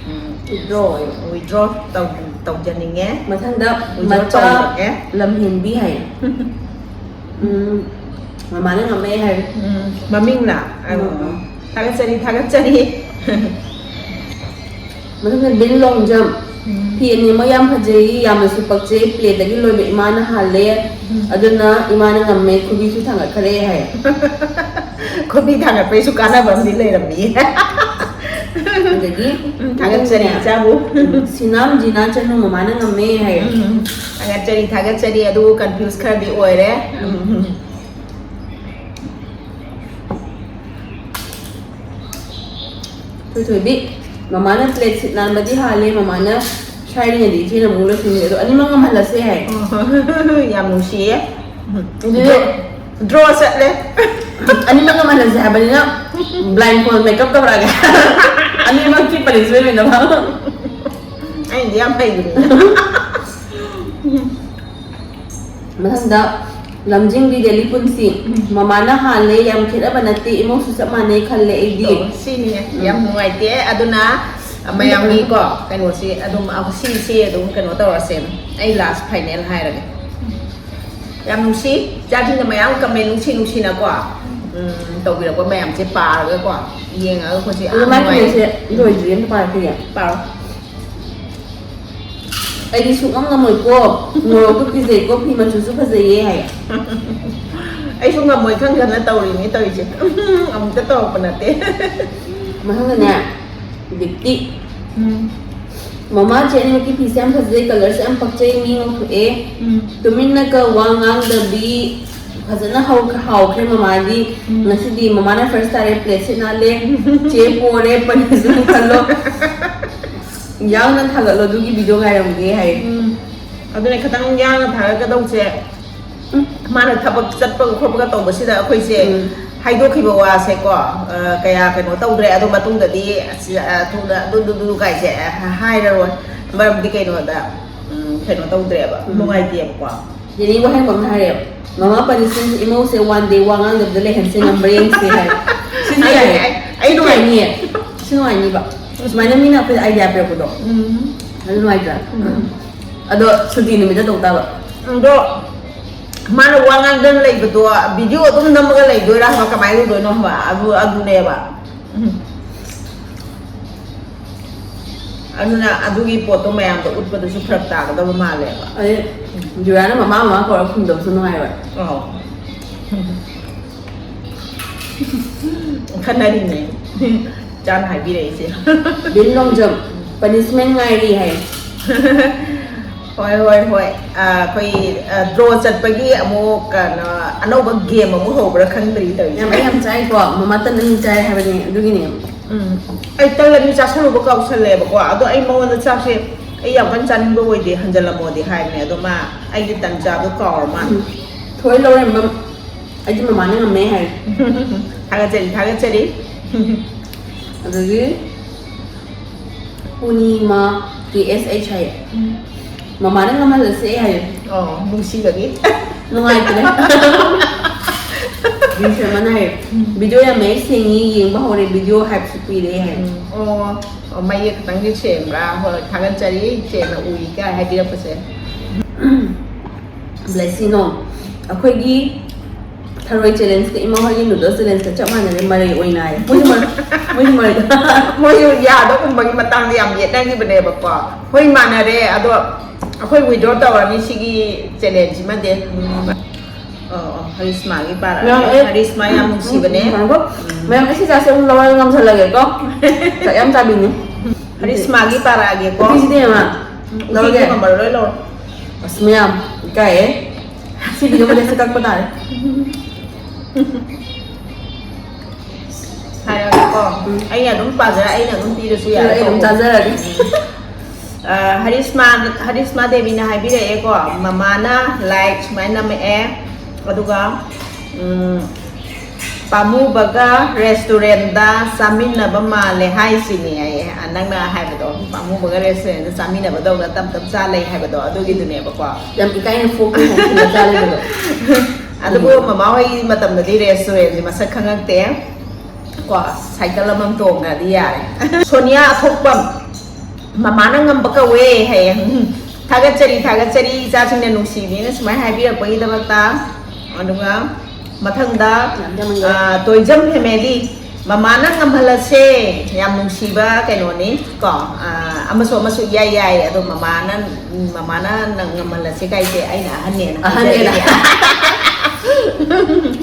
ꯎꯝ, ꯋꯤꯗ꯭ꯔꯣ ꯑꯣꯏꯌꯣ꯫ ꯋꯤꯗ꯭ꯔꯣ ꯇꯧ-, ꯇꯧꯖꯅꯤꯡꯉꯦ꯫ ꯃꯊꯪꯗ ꯋꯤꯗ꯭ꯔꯣ ꯃꯆꯥ ꯇꯧꯔꯒꯦ꯫ ꯂꯝꯍꯦꯟꯕꯤ ꯍꯥꯏ꯫ ꯎꯝ, ꯃꯃꯥꯅ ꯉꯝꯃꯦ ꯍꯥꯏꯔꯦ꯫ ꯎꯝ, ꯃꯃꯤꯡꯅ? ꯎꯝ, ꯎꯝ꯫ ꯊꯥꯒꯠꯆꯔꯤ, ꯊꯥꯒꯠꯆꯔꯤ꯫ ꯃꯊꯪꯗ ꯕꯤꯟ ꯂꯣꯡ ꯖꯝ꯫ ꯎꯝ꯫ "ꯐꯤ ꯑꯅꯤꯃꯛ ꯌꯥꯝ ꯐꯖꯩ, ꯌꯥꯝꯅꯁꯨ ꯄꯛꯆꯩ, ꯄ꯭ꯂꯦꯗꯒꯤ ꯂꯣꯏꯕ ꯏꯃꯥꯅ ꯍꯥꯜꯂꯦ, ꯎꯝ꯫ ꯑꯗꯨꯅ ꯏꯃꯥꯅ ꯉꯝꯃꯦ, ꯈꯨꯕꯤꯁꯨ ꯊꯥꯡꯒꯠꯈꯔꯦ" ꯍꯥꯏ꯫ ꯈꯨꯕꯤ ꯊꯥꯡꯒꯠꯄꯩꯁꯨ ꯀꯥꯟꯅꯕ ꯑꯃꯗꯤ ꯂꯩꯔꯝꯃꯤ꯫ ꯑꯗꯒꯤ ꯎꯝ, ꯊꯥꯒꯠꯆꯔꯤ, ꯏꯆꯥꯕꯨ꯫ ꯁꯤꯅꯥꯝ ꯖꯤꯅꯥ ꯆꯅꯨ, "ꯃꯃꯥꯅ ꯉꯝꯃꯦ" ꯍꯥꯏ꯫ ꯎꯝ, ꯊꯥꯒꯠꯆꯔꯤ, ꯊꯥꯒꯠꯆꯔꯤ꯫ ꯑꯗꯨꯕꯨ ꯀꯟꯐ꯭ꯌꯨꯁ ꯈꯔꯗꯤ ꯑꯣꯏꯔꯦ꯫ ꯎꯝ꯫ ꯊꯣꯏꯊꯣꯏꯕꯤ, "ꯃꯃꯥꯅ ꯄ꯭ꯂꯦꯠ ꯁꯤꯠ ꯅꯥꯟꯕꯗꯤ ꯍꯥꯜꯂꯦ, ꯃꯃꯥꯅ ꯁꯥꯏꯔꯤꯉꯩꯗ ꯏꯆꯦꯅ ꯑꯃꯨꯛ ꯂꯣꯏꯁꯤꯟꯈ꯭ꯔꯦ", ꯑꯗꯣ ꯑꯅꯤꯃꯛ ꯉꯝꯍꯜꯂꯁꯦ ꯍꯥꯏ꯫ ꯌꯥꯝ ꯅꯨꯡꯁꯤꯌꯦ꯫ ꯑꯗꯨꯗꯤ ꯗ꯭ꯔꯣ ꯆꯠꯂꯦ꯫ ꯑꯅꯤꯃꯛ ꯉꯝꯍꯜꯂꯁꯦ ꯍꯥꯏꯕꯅꯤꯅ ꯕ꯭ꯂꯥꯏꯟ ꯐꯣꯜ ꯃꯦꯀꯞ ꯇꯧꯔꯛꯑꯒꯦ꯫ ꯑꯅꯤꯃꯛꯀꯤ ꯄꯅꯤꯁꯃꯦꯟ ꯑꯣꯏꯅꯕ꯫ ꯑꯩꯗꯤ ꯌꯥꯝ ꯍꯩꯕꯅꯤ꯫ ꯃꯊꯪꯗ ꯂꯝꯖꯤꯡꯕꯤ ꯗꯦꯂꯤ ꯄꯨꯟꯁꯤ, "ꯃꯃꯥꯅ ꯍꯥꯜꯂꯦ, ꯌꯥꯝ ꯈꯦꯠꯅꯕ ꯅꯠꯇꯦ, ꯏꯃꯧꯁꯨ ꯆꯞ ꯃꯥꯟꯅꯩ ꯈꯜꯂꯦ ꯑꯩꯗꯤ"꯫ ꯑꯣ, ꯁꯤꯅꯤꯅꯦ꯫ ꯌꯥꯝ ꯅꯨꯡꯉꯥꯏꯇꯦ꯫ ꯑꯗꯨꯅ, ꯃꯌꯥꯝꯒꯤꯀꯣ ꯀꯩꯅꯣꯁꯤ ꯑꯗꯨꯝ, ꯑ, ꯁꯤꯁꯤ ꯑꯗꯨꯝ ꯀꯩꯅꯣ ꯇꯧꯔꯁꯦ꯫ ꯑꯩ last final ꯍꯥꯏꯔꯒꯦ꯫ ꯌꯥꯝ ꯅꯨꯡꯁꯤ, ꯏꯆꯥꯁꯤꯡꯅ ꯃꯌꯥꯝ comment ꯅꯨꯡꯁꯤ ꯅꯨꯡꯁꯤꯅꯀꯣ, ꯎꯝ, ꯇꯧꯕꯤꯔꯛꯄ ꯃꯌꯥꯝꯁꯦ ꯄꯥꯔꯒꯀꯣ, ꯌꯦꯡꯉꯒ ꯑꯩꯈꯣꯏꯁꯦ ꯌꯥꯝ ꯑꯗꯣ ꯃꯥꯏ ꯅꯨꯡꯉꯥꯏ꯫ Commentꯁꯦ ꯂꯣꯏꯗ꯭ꯔꯤ, ꯑꯝꯇ ꯄꯥꯔꯛꯈꯤꯒꯦ꯫ ꯄꯥꯔꯣ꯫ ꯑꯩꯗꯤ ꯁꯨꯛꯉꯝ ꯉꯝꯃꯣꯏꯀꯣ, ꯃꯣꯔꯣꯛꯇꯣ ꯀꯤꯖꯩꯀꯣ, ꯐꯤ ꯃꯆꯨꯁꯨ ꯐꯖꯩꯌꯦ ꯍꯥꯏ꯫ ꯑꯩꯁꯨ ꯉꯝꯃꯣꯏ ꯈꯪ ꯈꯪꯅ ꯇꯧꯔꯤꯅꯤ ꯇꯧꯔꯤꯁꯦ꯫ ꯑꯃꯨꯛꯇ ꯇꯧꯔꯛꯄ ꯅꯠꯇꯦ꯫ ꯃꯊꯪꯗꯅꯦ, ꯗꯤꯞꯇꯤ꯫ ꯎꯝ꯫ ꯃꯃꯥ ꯆꯦ ꯑꯅꯤꯃꯛꯀꯤ ꯐꯤꯁꯦ ꯌꯥꯝ ꯐꯖꯩ, colourꯁꯦ ꯌꯥꯝ ꯄꯛꯆꯩ, ꯃꯤ ꯉꯧꯊꯣꯛꯑꯦ꯫ ꯎꯝ꯫ ꯇꯨꯃꯤꯟꯅꯒ ꯋꯥ ꯉꯥꯡꯗꯕꯤ, ꯐꯖꯅ ꯍꯧ-, ꯍꯥꯎꯈ꯭ꯔꯦ ꯃꯃꯥꯗꯤ꯫ ꯎꯝ꯫ ꯉꯁꯤꯗꯤ ꯃꯃꯥꯅ first ꯇꯥꯔꯦ, plateꯁꯦ ꯅꯥꯜꯂꯦ꯫ ꯆꯦ ꯄꯣꯔꯦ, punishment ꯈꯜꯂꯣ꯫ ꯌꯥꯡꯅ ꯊꯥꯒꯠꯂꯣ, ꯑꯗꯨꯒꯤ video ꯉꯥꯏꯔꯝꯒꯦ ꯍꯥꯏ꯫ ꯎꯝ꯫ ꯑꯗꯨꯅ ꯈꯤꯇꯪ ꯌꯥꯡꯅ ꯊꯥꯒꯠꯀꯗꯧꯁꯦ꯫ ꯎꯝ꯫ ꯃꯥꯅ ꯊꯕꯛ ꯆꯠꯄꯒ ꯈꯣꯠꯄꯒ ꯇꯧꯕꯁꯤꯗ ꯑꯩꯈꯣꯏꯁꯦ ꯎꯝ꯫ ꯍꯥꯏꯗꯣꯛꯈꯤꯕ ꯋꯥꯁꯦꯀꯣ, ꯑ, ꯀꯌꯥ ꯀꯩꯅꯣ ꯇꯧꯗ꯭ꯔꯦ꯫ ꯑꯗꯣ ꯃꯇꯨꯡꯗꯗꯤ ꯑꯁ, ꯑ, ꯊꯨꯅ ꯑꯗꯨ, ꯑꯗꯨ, ꯑꯗꯨ ꯀꯥꯏꯁꯦ, ꯑ, ꯍꯥꯏꯔꯔꯣꯏ꯫ ꯃꯔꯝꯗꯤ ꯀꯩꯅꯣꯗ, ꯎꯝ, ꯀꯩꯅꯣ ꯇꯧꯗ꯭ꯔꯦꯕ, ꯎꯝ꯫ ꯅꯨꯡꯉꯥꯏꯇꯦꯕꯀꯣ꯫ ꯖꯦꯅꯤ ꯋꯥꯍꯪꯕ ꯑꯃ ꯍꯥꯏꯔꯦ꯫ ꯃꯃꯥ punishmentꯁꯦ ꯏꯃꯧꯁꯦ one day ꯋꯥ ꯉꯥꯡꯗꯕꯗ ꯂꯩꯍꯟꯁꯦ ꯉꯝꯕ꯭ꯔꯥ ꯌꯦꯡꯁꯦ ꯍꯥꯏ꯫ ꯁꯤꯁꯨ ꯑꯩ, ꯌꯥꯏꯌꯦ꯫ ꯑꯩ, ꯑꯩ ꯁꯤ ꯅꯨꯡꯉꯥꯏꯅꯤꯌꯦ꯫ ꯁꯤ ꯅꯨꯡꯉꯥꯏꯅꯤꯕ꯫ ꯁꯨꯃꯥꯏꯅ ꯃꯤꯅ ꯑꯩꯈꯣꯏꯗ idea ꯄꯤꯔꯛꯄꯗꯣ꯫ ꯎꯝ꯫ ꯑꯗꯨ ꯅꯨꯡꯉꯥꯏꯇ꯭ꯔꯥ? ꯎꯝ꯫ ꯑꯗꯣ ꯁꯨꯇꯤ ꯅꯨꯃꯤꯠꯇ ꯇꯧ ꯇꯥꯕ꯫ ꯑꯗꯣ ꯃꯥꯅ ꯋꯥ ꯉꯥꯡꯗꯅ ꯂꯩꯕꯗꯣ video ꯑꯗꯨꯝ ꯅꯝꯃꯒ ꯂꯩꯗꯣꯏꯔꯥ ꯍꯥꯏꯕ? ꯀꯃꯥꯏꯅ ꯇꯧꯗꯣꯏꯅꯣ ꯍꯥꯏꯕ? ꯑꯗꯨ, ꯑꯗꯨꯅꯦꯕ꯫ ꯎꯝ꯫ ꯑꯗꯨꯅ ꯑꯗꯨꯒꯤ ꯄꯣꯠꯇꯣ ꯃꯌꯥꯝꯗ ꯎꯠꯄꯗꯨꯁꯨ ꯐꯔꯛ ꯇꯥꯒꯗꯕ ꯃꯥꯜꯂꯦꯕ꯫ ꯑꯗꯩ ꯖꯨꯔꯥꯅ ꯃꯃꯥ ꯃꯃꯥ ꯀꯧꯔ ꯈꯨꯝꯗꯕꯁꯨ ꯅꯨꯡꯉꯥꯏꯔꯣꯏ꯫ ꯑꯧ꯫ ꯈꯟꯅꯔꯤꯅꯦ꯫ ꯏꯆꯥꯅ ꯍꯥꯏꯕꯤꯔꯛꯏꯁꯦ꯫ ꯕꯤꯟ ꯂꯣꯡꯖꯝ, punishment ꯉꯥꯏꯔꯤ ꯍꯥꯏ꯫ ꯍꯣꯏ, ꯍꯣꯏ, ꯍꯣꯏ꯫ ꯑ, ꯑꯩꯈꯣꯏ, ꯑ, draw ꯆꯠꯄꯒꯤ ꯑꯃꯨꯛ ꯀꯩꯅꯣ, ꯑꯅꯧꯕ game ꯑꯃꯨꯛ ꯍꯧꯕ꯭ꯔꯥ ꯈꯪꯗ꯭ꯔꯤ ꯇꯧꯔꯤꯁꯦ꯫ ꯌꯥꯝ, ꯑꯩ ꯌꯥꯝ ꯆꯥꯏꯀꯣ, ꯃꯃꯥ ꯇꯟ ꯑꯅꯤ ꯆꯥꯏ ꯍꯥꯏꯕꯅꯦ, ꯑꯗꯨꯒꯤꯅꯦ꯫ ꯎꯝ꯫ ꯑꯩ ꯇꯜ ꯑꯅꯤ ꯆꯥꯁꯜꯂꯨꯕ ꯀꯥꯎꯁꯜꯂꯦꯕꯀꯣ꯫ ꯑꯗꯣ ꯑꯩ ꯃꯉꯣꯟꯗ ꯆꯥꯛꯁꯦ ꯑꯩ ꯌꯥꯝ ꯀꯟꯅ ꯆꯥꯅꯤꯡꯕ ꯑꯣꯏꯗꯦ, ꯍꯟꯖꯜꯂꯝꯃꯣꯗꯤ ꯍꯥꯏꯕꯅꯦ꯫ ꯑꯗꯣ ꯃꯥ ꯑꯩꯒꯤ ꯇꯟ ꯆꯥꯕꯗꯣ ꯀꯥꯎꯔ ꯃꯥꯜꯂꯦ꯫ ꯎꯝ꯫ ꯊꯣꯏ ꯂꯧꯔꯦꯝꯕꯝ, ꯑꯩꯗꯤ ꯃꯃꯥꯅ ꯉꯝꯃꯦ ꯍꯥꯏ꯫ ꯊꯥꯒꯠꯆꯔꯤ, ꯊꯥꯒꯠꯆꯔꯤ꯫ ꯑꯗꯒꯤ ꯄꯨꯔꯅꯤꯃꯥ ꯀꯦ ꯑꯦꯁ ꯑꯩꯆ ꯍꯥꯏꯌꯦ꯫ ꯎꯝ꯫ ꯃꯃꯥꯅ ꯉꯝꯍꯜꯂꯁꯦ ꯍꯥꯏꯌꯦ꯫ ꯑꯣ, ꯅꯨꯡꯁꯤꯕꯒꯤ꯫ ꯅꯨꯡꯉꯥꯏꯇ꯭ꯔꯦ꯫ ꯃꯤꯁ ꯑꯃꯅ ꯍꯥꯏ, "ꯚꯤꯗꯤꯑꯣ ꯌꯥꯝ ꯃꯌꯦꯛ ꯁꯦꯡꯉꯤ, ꯌꯦꯡꯕ ꯍꯧꯔꯦ, ꯚꯤꯗꯤꯑꯣ ꯍꯥꯏꯞꯁꯨ ꯄꯤꯔꯦ" ꯍꯥꯏ꯫ ꯑꯣ, ꯑꯣ, ꯃꯌꯦꯛ ꯈꯤꯇꯪꯗꯤ ꯁꯦꯡꯕ꯭ꯔꯥ? ꯍꯣꯏ, ꯊꯥꯒꯠꯆꯔꯤ, ꯁꯦꯡꯅ ꯎꯏ ꯀꯥꯏ ꯍꯥꯏꯕꯤꯔꯛꯄꯁꯦ꯫ ꯕ꯭ꯂꯦꯁꯤꯅꯣ, ꯑꯩꯈꯣꯏꯒꯤ ꯊꯔꯣꯏ ꯆꯦꯂꯦꯟꯖꯀ ꯏꯃꯥ ꯍꯣꯏꯒꯤ ꯅꯨꯗꯜꯁ ꯆꯦꯂꯦꯟꯖꯀ ꯆꯞ ꯃꯥꯟꯅꯔꯦ, ꯃꯔꯩ ꯑꯣꯏꯅ ꯍꯥꯏ꯫ ꯃꯣꯏꯁꯨ ꯃꯔꯩ, ꯃꯣꯏꯁꯨ ꯃꯔꯩ꯫ ꯃꯣꯏꯁꯨ ꯌꯥꯗꯒꯨꯝꯕꯒꯤ ꯃꯇꯥꯡꯗ ꯌꯥꯝ ꯌꯦꯠꯅꯈꯤꯕꯅꯦꯕꯀꯣ꯫ ꯍꯣꯏ, ꯃꯥꯟꯅꯔꯦ, ꯑꯗꯣ ꯑꯩꯈꯣꯏ ꯋꯤꯗ꯭ꯔꯣ ꯇꯧꯔꯅꯤ ꯁꯤꯒꯤ ꯆꯦꯂꯦꯟꯖꯁꯤꯃꯗꯤ꯫ ꯑꯣ, ꯑꯣ, ꯍꯔꯤꯁꯃꯥꯒꯤ ꯄꯥꯔꯥ꯫ ꯃꯌꯥꯝ, ꯑꯦ, ꯍꯔꯤꯁꯃꯥ ꯌꯥꯝ ꯅꯨꯡꯁꯤꯕꯅꯦ꯫ ꯉꯥꯏꯈꯣ꯫ ꯃꯌꯥꯝ, ꯑꯩ ꯁꯤ ꯆꯥꯁꯦ ꯑꯃꯨꯛ ꯂꯧꯔꯒ ꯉꯝꯁꯜꯂꯒꯦꯀꯣ꯫ ꯆꯥꯛ ꯌꯥꯝ ꯆꯥꯕꯤꯅꯤ꯫ ꯍꯔꯤꯁꯃꯥꯒꯤ ꯄꯥꯔꯛꯑꯒꯦꯀꯣ꯫ ꯁꯤꯁꯤꯗꯤ ꯑꯃ ꯎꯝ, ꯂꯧꯔꯒꯦ꯫ ꯎꯇꯤꯒꯤ ꯃꯃꯜ ꯂꯣꯏ ꯂꯧꯔꯣ꯫ ꯑꯁ, ꯃꯌꯥꯝ, ꯏꯀꯥꯏꯌꯦ꯫ ꯁꯤ ꯚꯤꯗꯤꯑꯣ ꯃꯇꯦꯛꯁꯦ ꯀꯛꯄ ꯇꯥꯔꯦ꯫ ꯍꯥꯏꯔꯒꯦꯀꯣ꯫ ꯑꯩꯅ ꯑꯗꯨꯝ ꯄꯥꯖꯔ, ꯑꯩꯅ ꯑꯗꯨꯝ ꯄꯤꯔꯁꯨ ꯌꯥꯔꯦ꯫ ꯑꯩ ꯑꯗꯨꯝ ꯆꯥꯖꯔꯒꯦ꯫ ꯑ, ꯍꯔꯤꯁꯃꯥ, ꯍꯔꯤꯁꯃꯥ ꯗꯦꯕꯤꯅ ꯍꯥꯏꯕꯤꯔꯛꯑꯦꯀꯣ, ꯃꯃꯥꯅ ꯂꯥꯏꯛ ꯁꯨꯃꯥꯏꯅ ꯅꯝꯃꯛꯑꯦ, ꯑꯗꯨꯒ, ꯎꯝ, "ꯄꯥꯝꯃꯨꯕꯒ ꯔꯦꯁꯇꯨꯔꯦꯟꯗ ꯆꯥꯃꯤꯟꯅꯕ ꯃꯥꯜꯂꯦ ꯍꯥꯏꯁꯤꯅꯤ" ꯍꯥꯏꯌꯦ꯫ ꯑ, ꯅꯪꯅ ꯍꯥꯏꯕꯗꯣ, "ꯄꯥꯝꯃꯨꯕꯒ ꯔꯦꯁꯇꯨꯔꯦꯟꯗ ꯆꯥꯃꯤꯟꯅꯕꯗꯧꯅ ꯇꯞ ꯇꯞ ꯆꯥ ꯂꯩ" ꯍꯥꯏꯕꯗꯣ, ꯑꯗꯨꯒꯤꯗꯨꯅꯦꯕꯀꯣ꯫ ꯌꯥꯝ ꯏꯀꯥꯏꯅ ꯐꯣꯛ ꯐꯣꯛ ꯐꯣꯛ ꯆꯥ ꯂꯩꯕꯗꯣ꯫ ꯑꯗꯨꯕꯨ ꯃꯃꯥ ꯍꯣꯏꯒꯤ ꯃꯇꯝꯗꯗꯤ ꯔꯦꯁꯇꯨꯔꯦꯟꯁꯦ ꯃꯁꯛ ꯈꯪꯉꯛꯇꯦ꯫ ꯀꯣ, ꯁꯥꯏꯀꯜ ꯑꯃꯃꯝ ꯇꯣꯡꯉꯗꯤ ꯌꯥꯔꯦ꯫ ꯁꯣꯅꯤꯌꯥ ꯑꯊꯣꯛꯄꯝ, "ꯃꯃꯥꯅ ꯉꯝꯕ ꯀꯧꯋꯦ" ꯍꯥꯏꯌꯦ꯫ ꯎꯝ, ꯊꯥꯒꯠꯆꯔꯤ, ꯊꯥꯒꯠꯆꯔꯤ, ꯏꯆꯥꯁꯤꯡꯅ ꯅꯨꯡꯁꯤꯕꯤꯅ ꯁꯨꯃꯥꯏꯅ ꯍꯥꯏꯕꯤꯔꯛꯄꯒꯤꯗꯃꯛꯇ꯫ ꯑꯗꯨꯒ ꯃꯊꯪꯗ, ꯌꯥꯝ ꯌꯥꯝꯃꯟꯈꯔꯦ꯫ ꯑ, ꯇꯣꯏꯖꯝ ꯐꯦꯃꯦꯂꯤ, "ꯃꯃꯥꯅ ꯉꯝꯍꯜꯂꯁꯦ", ꯌꯥꯝ ꯅꯨꯡꯁꯤꯕ ꯀꯩꯅꯣꯅꯤ ꯀꯣ꯫ ꯑ, ꯑꯃꯁꯨ ꯑꯃꯁꯨ ꯏꯌꯥꯏ ꯌꯥꯏ, ꯑꯗꯣ ꯃꯃꯥꯅ, ꯎꯝ, ꯃꯃꯥꯅ ꯅꯪ ꯉꯝꯍꯜꯂꯁꯦ ꯀꯥꯏꯁꯦ ꯑꯩꯅ ꯑꯍꯟꯅꯦꯅ ꯑꯍꯟꯅꯦꯅ꯫ ꯍꯥꯏꯖꯔꯤꯅꯦ꯫